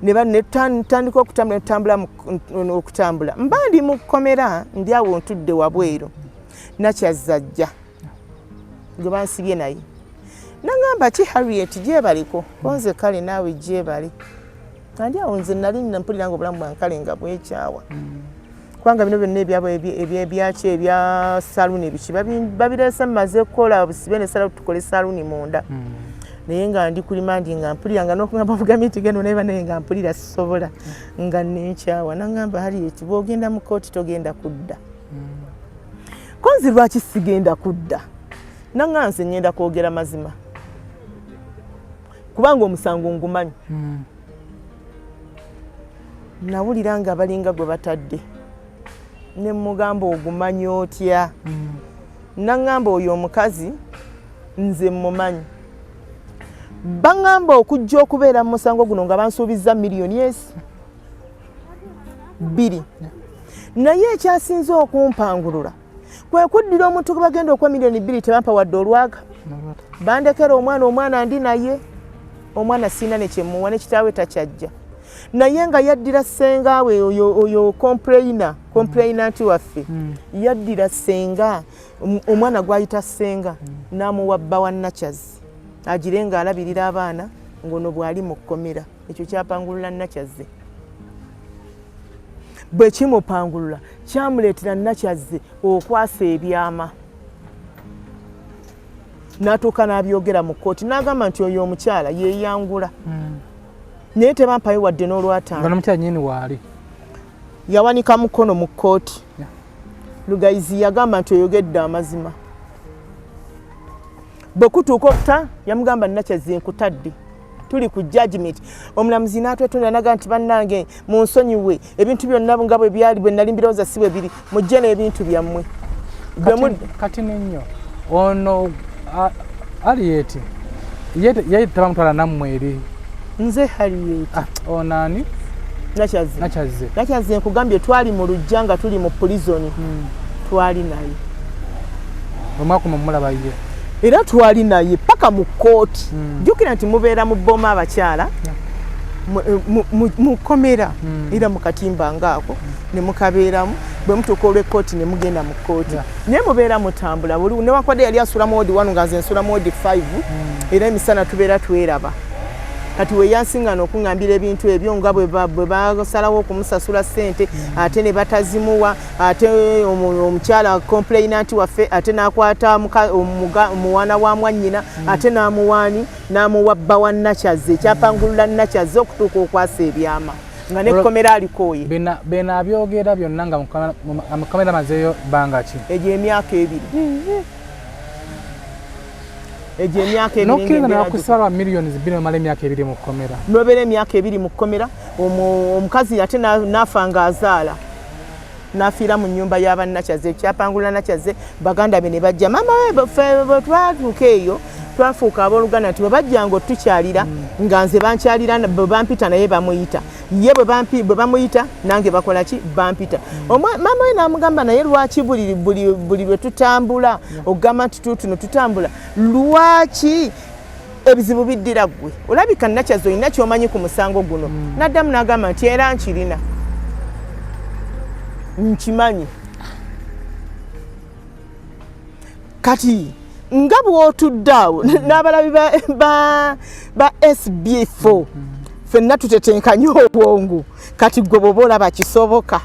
ne tutandika okutambula, netutambula okutambula. Mba ndi mu kkomera, ndi awo ntudde wabweru, Nakyazajja gwe bansibye naye nagamba, ki Harriet, gyebaliko konze, kale naawe gyebale. Andi awo nze nali mpulira nga obulamu bwankale nga bwekyawa, kubanga bino byonna ebyabwe ebyaki ebya saluni biki babireese, mumaze kukola busibe ne sala tukole saluni munda, naye nga ndi kulima ndi nga mpulira nga nokugamba bugambye nti genda onaye, naye nga mpulira sisobola, nga nenkyawa. Nagamba, Harriet, bwogenda mu kooti togenda kudda. Konzi lwaki sigenda kudda? Nanga nze ngenda kwogera mazima, kubanga omusango ngumanyi. Nawulira nga balinga gwe batadde, ne mugamba ogumanyi otya? Naŋŋamba oyo omukazi nze mumanyi. Baŋŋamba okujja okubeera mu musango guno nga bansuubizza miliyoni esi 2, naye ekyasinze okumpangulula kwe kuddira omuntu gwe bagenda okuwa miliyoni 2, tebampa wadde olwaga, bandekera omwana. Omwana ndi naye, omwana siina nekyemuwa, ne kitaawe takyajja, naye nga yaddira ssenga we oyo complainant waffe, yaddira ssenga omwana gwayita ssenga n'amuwa bba wa Nakyazi agire ng'alabirira abaana ng'ono bw'ali mu kkomera. Ekyo kyapangulula Nakyazze. Bwe kimupangulula, kyamuleetera Nakyazze okwasa ebyama, n'atuuka n'abyogera mu kkooti, n'agamba nti oyo omukyala yeeyangula, naye tebampayo wadde nga n'olwataano. N'omukyala nyini waali. Yawanika mukono mu kkooti. Lugayizi yagamba nti oyogedde amazima. Bwe kutuuka okuta, yamugamba, "Nakyazze, nkutadde." Tuli ku judgment, omulamuzi n'atwetonda naga nti, "Bannange, munsonyiwe, ebintu byonna nga bwe byali bwe nali mbirowooza si bwe biri, mujje n'ebintu byammwe." Bwe Kati nennyo ono Harriet ye tebamutwala nammwe eri? Nze Harriet? Ah, ono ani? Nakyazze. Nakyazze. Nakyazze, nkugambye twali mu lujja nga tuli mu pulizoni, twali naye. Omwakuma mumulaba ye? Era twali naye paka mu kkooti. Jjukira nti mubeera mu bboma abakyala mu kkomera, era mu katimba ngaako ne mukabeeramu. Bwe mutuuka olw'ekkooti ne mugenda mu kkooti, naye mubeera mutambula buli newankubadde yali asula mu ward 1 nga nze nsula mu ward 5, era emisana tubeera tweraba. Kati we yansiŋŋana okuŋŋambira ebintu ebyo nga bwe basalawo okumusasula ssente ate ne batazimuwa, ate omukyala complainant waffe ate n'akwata omuwana wa mwannyina, ate n'amuwaani n'amuwa bba wa Nakyazze. Ekyapangulula Nakyazze okutuuka okwasa ebyama nga nekkomera alikooye. Bino abyogera byonna nga mukamera mazeeyo bbanga ki? Egyo emyaka 2, egyo emyaka 2. Nokkiriza nabakusaba lwa miliyoni 2 nomala emyaka 2 mu kkomera? Nobeera emyaka 2 mu kkomera. Omukazi ate n'afa ng'azaala, n'afiira mu nnyumba y'abannakyaze. Ekyapangulula Nakyazze, baganda be ne bajja, maama we ffe bwe twatuuka eyo twafuuka abooluganda, nti bwe bajjanga otukyalira nga nze bankyalira, bwe bampita naye bamuyita, ye bwe bamuyita nange bakola ki, bampita. Maama we n'amugamba, "Naye lwaki buli lwe tutambula okugamba nti tuutuno tutambula, lwaki ebizibu biddira ggwe? Olabika Nakyazi olina kyomanyi ku musango guno." N'addamu n'agamba nti, "Era nkirina, nkimanyi." Kati nga bw'otudde awo n'abalabi ba SB4, ffenna tutetenkanye obwongo. Kati gwe bw'oba olaba kisoboka?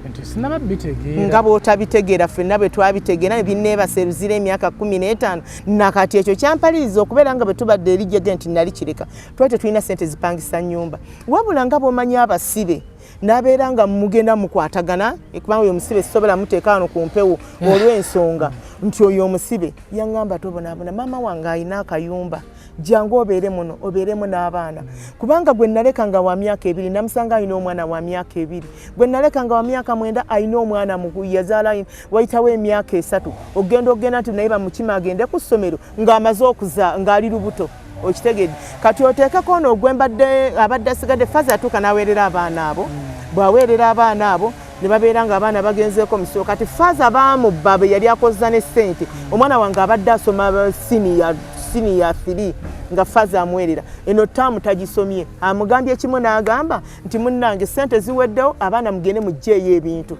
Nti sinaba bitegeera. Nga bw'otabitegeera, ffenna bwe twabitegeera ne binneebasa eruzira emyaka 15. Nakati ekyo kyampaliriza okubeera nga bwe tubadde eri jege nti nali kireka, twali tetulina sente zipangisa nnyumba, wabula nga bw'omanyi abasibe n'abeera nga mugenda mukwatagana, kubanga oyo omusibe sisobola muteeka wano ku mpewo olw'ensonga nti oyo omusibe yaŋŋamba, "Tobonaabona, maama wange alina akayumba, jangu obeere muno, obeeremu n'abaana," kubanga gwe naleka nga wa myaka 2 namusanga alina omwana wa myaka 2, gwe naleka nga wa myaka 9 alina omwana yazaala wayitawo emyaka 3. Ogenda nti naye bamukima agende ku ssomero ng'amaze okuza ng'ali lubuto, okitegedde? Kati oteekeko ono ogwembadde abadde asigadde, faza atuuka n'aweerera abaana abo. Bw'aweerera abaana abo ne babeera nga abaana bagenzeeko musiro. Kati faaza baamubba bwe yali akoza ne ssente. Omwana wange abadde asoma siniya 3 nga faaza amuweerera, eno taamu tagisomye. Amugambye kimu n'agamba nti, "Munnange, ssente ziweddewo, abaana mugende mugjeeyo ebintu."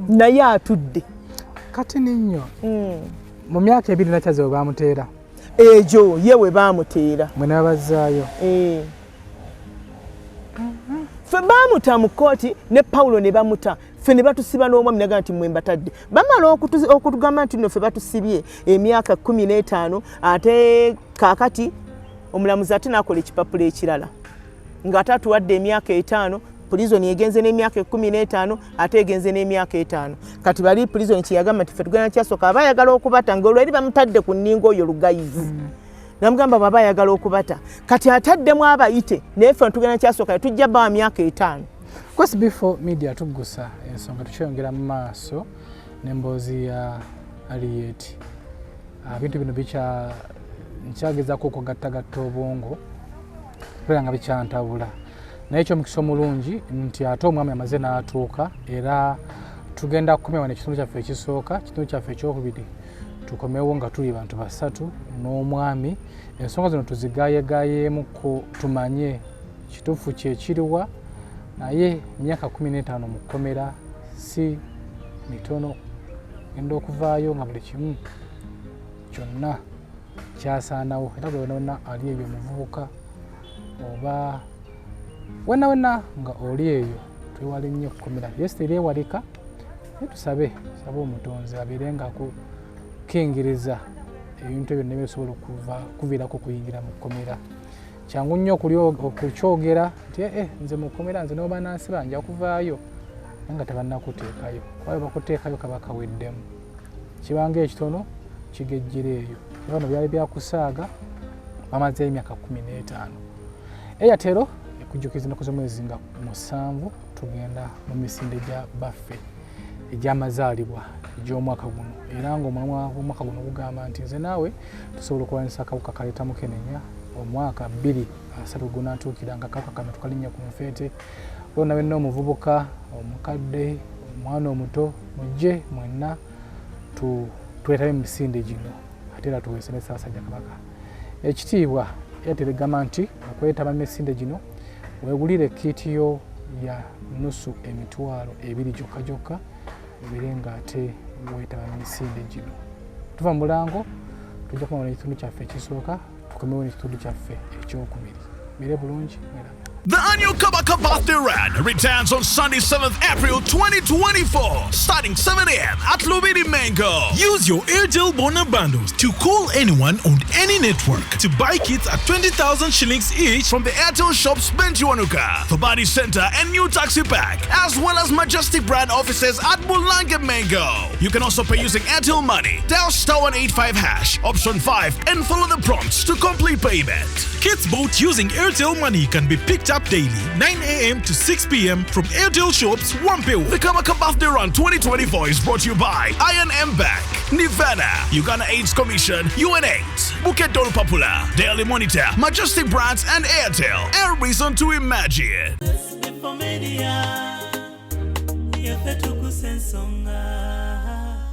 Naye atudde. Kati ninnyo mu myaka 2 Nakyaze we bamuteera? Egyo ye we baamuteera. Mwe nabazaayo? Eh. Ffe baamuta mu kkooti ne Pawulo ne bamuta, ffe ne batusiba n'omwami naga nti mwe mbatadde. Bamala okutugamba nti nno ffe batusibye emyaka 15, ate kaakati omulamuzi ate n'akola ekipapula ekirala ng'ate atuwadde emyaka 5. Pulizoni egenze n'emyaka 15, ate egenze n'emyaka 5. Kati bali pulizoni kyeyagamba nti ffe tugenda kyasooka aba ayagala okubata nga olweri bamutadde ku nninga oyo Lugayizi. Namugamba bw'aba ayagala okubata kati ataddemu abayite, naye ffe tugenda kyasooka, tujja bawa myaka 5. Course, before media tuggusa ensonga, tukyeyongera mu maaso n'emboozi ya Harriet. Bintu bino bikya nkyagezaako okugattagatta obwongo kubeera nga bikyantabula, naye ekyomukisa omulungi nti ate omwami amaze n'atuuka, era tugenda kukomya wano ekitundu kyaffe ekisooka. Ekitundu kyaffe ekyokubiri tukomewo nga tuli bantu basatu n'omwami, ensonga zino tuzigayegayeemuko tumanye kituufu kyekiriwa. Naye emyaka 15 mu kkomera si mitono, genda okuvaayo nga buli kimu kyonna kyasaanawo. Era gwe wena ali eyo omuvubuka oba wena wena nga oli eyo, twewale nnyo ekkomera. Yes, teryewalika, naye tusabe sabe Omutonzi abeere nga akukingiriza ebintu ebyo nebisobola okuviirako okuyingira mu kkomera. Kyangu nnyo okukyogera nti eh, nze mu kkomera, nze noba nansiba nja kuvaayo, naye nga tebannakuteekayo, kuba bakuteekayo kaba kaweddemu, kibanga ekitono kigejjera eyo. Bano byali byakusaaga, bamazeeyo emyaka 15. Airtel ekujjukiza ennaku z'omwezi nga 7 tugenda mu misinde gya baffe egy'amazaalibwa egy'omwaka guno, era ng'omulamwa gw'omwaka guno gugamba nti nze naawe tusobola okulwanyisa akawuka kaleeta mukenenya. Omwaka 2030 gunaatuukira nga akawuka kano tukalinnya ku nfeete. Wonna wenna, omuvubuka, omukadde, omwana omuto, mujje mwenna twetabe mu misinde gino, ate era tuweese ne Ssaabasajja Kabaka ekitiibwa. Era teregamba nti okwetaba mu misinde gino weegulire kit yo ya nusu 2000 gyokka gyokka, obeere ng'ate weetaba mu misinde gino. Tuva mu mulango, tujja kumala ekitundu kyaffe ekisooka, tukomewo n'ekitundu kyaffe ekyokubiri. Beere bulungi, mweraba. The annual Kabaka Birthday Run returns on Sunday, 7th April 2024, starting 7 a.m. at Lubiri Mengo. Use your Airtel Bona bundles to call anyone on any network to buy kits at 20,000 shillings each from the Airtel shops Ben Kiwanuka, the Body Center and New Taxi Park, as well as Majestic Brand offices at Bulange Mengo. You can also pay using Airtel Money. Dial *185#, option 5, and follow the prompts to complete payment. Kits bought using Airtel Money can be picked up daily, 9 a.m. to 6 p.m. from Airtel shops Wampewo. The Kabaka Birthday Run 2024 is brought to you by I&M Bank, Nivana, Uganda AIDS Commission, UNAIDS, Bukedde Olupapula, Daily Monitor, Majestic Brands, and Airtel. A reason to imagine. Before media, yaffe tukusa ensonga.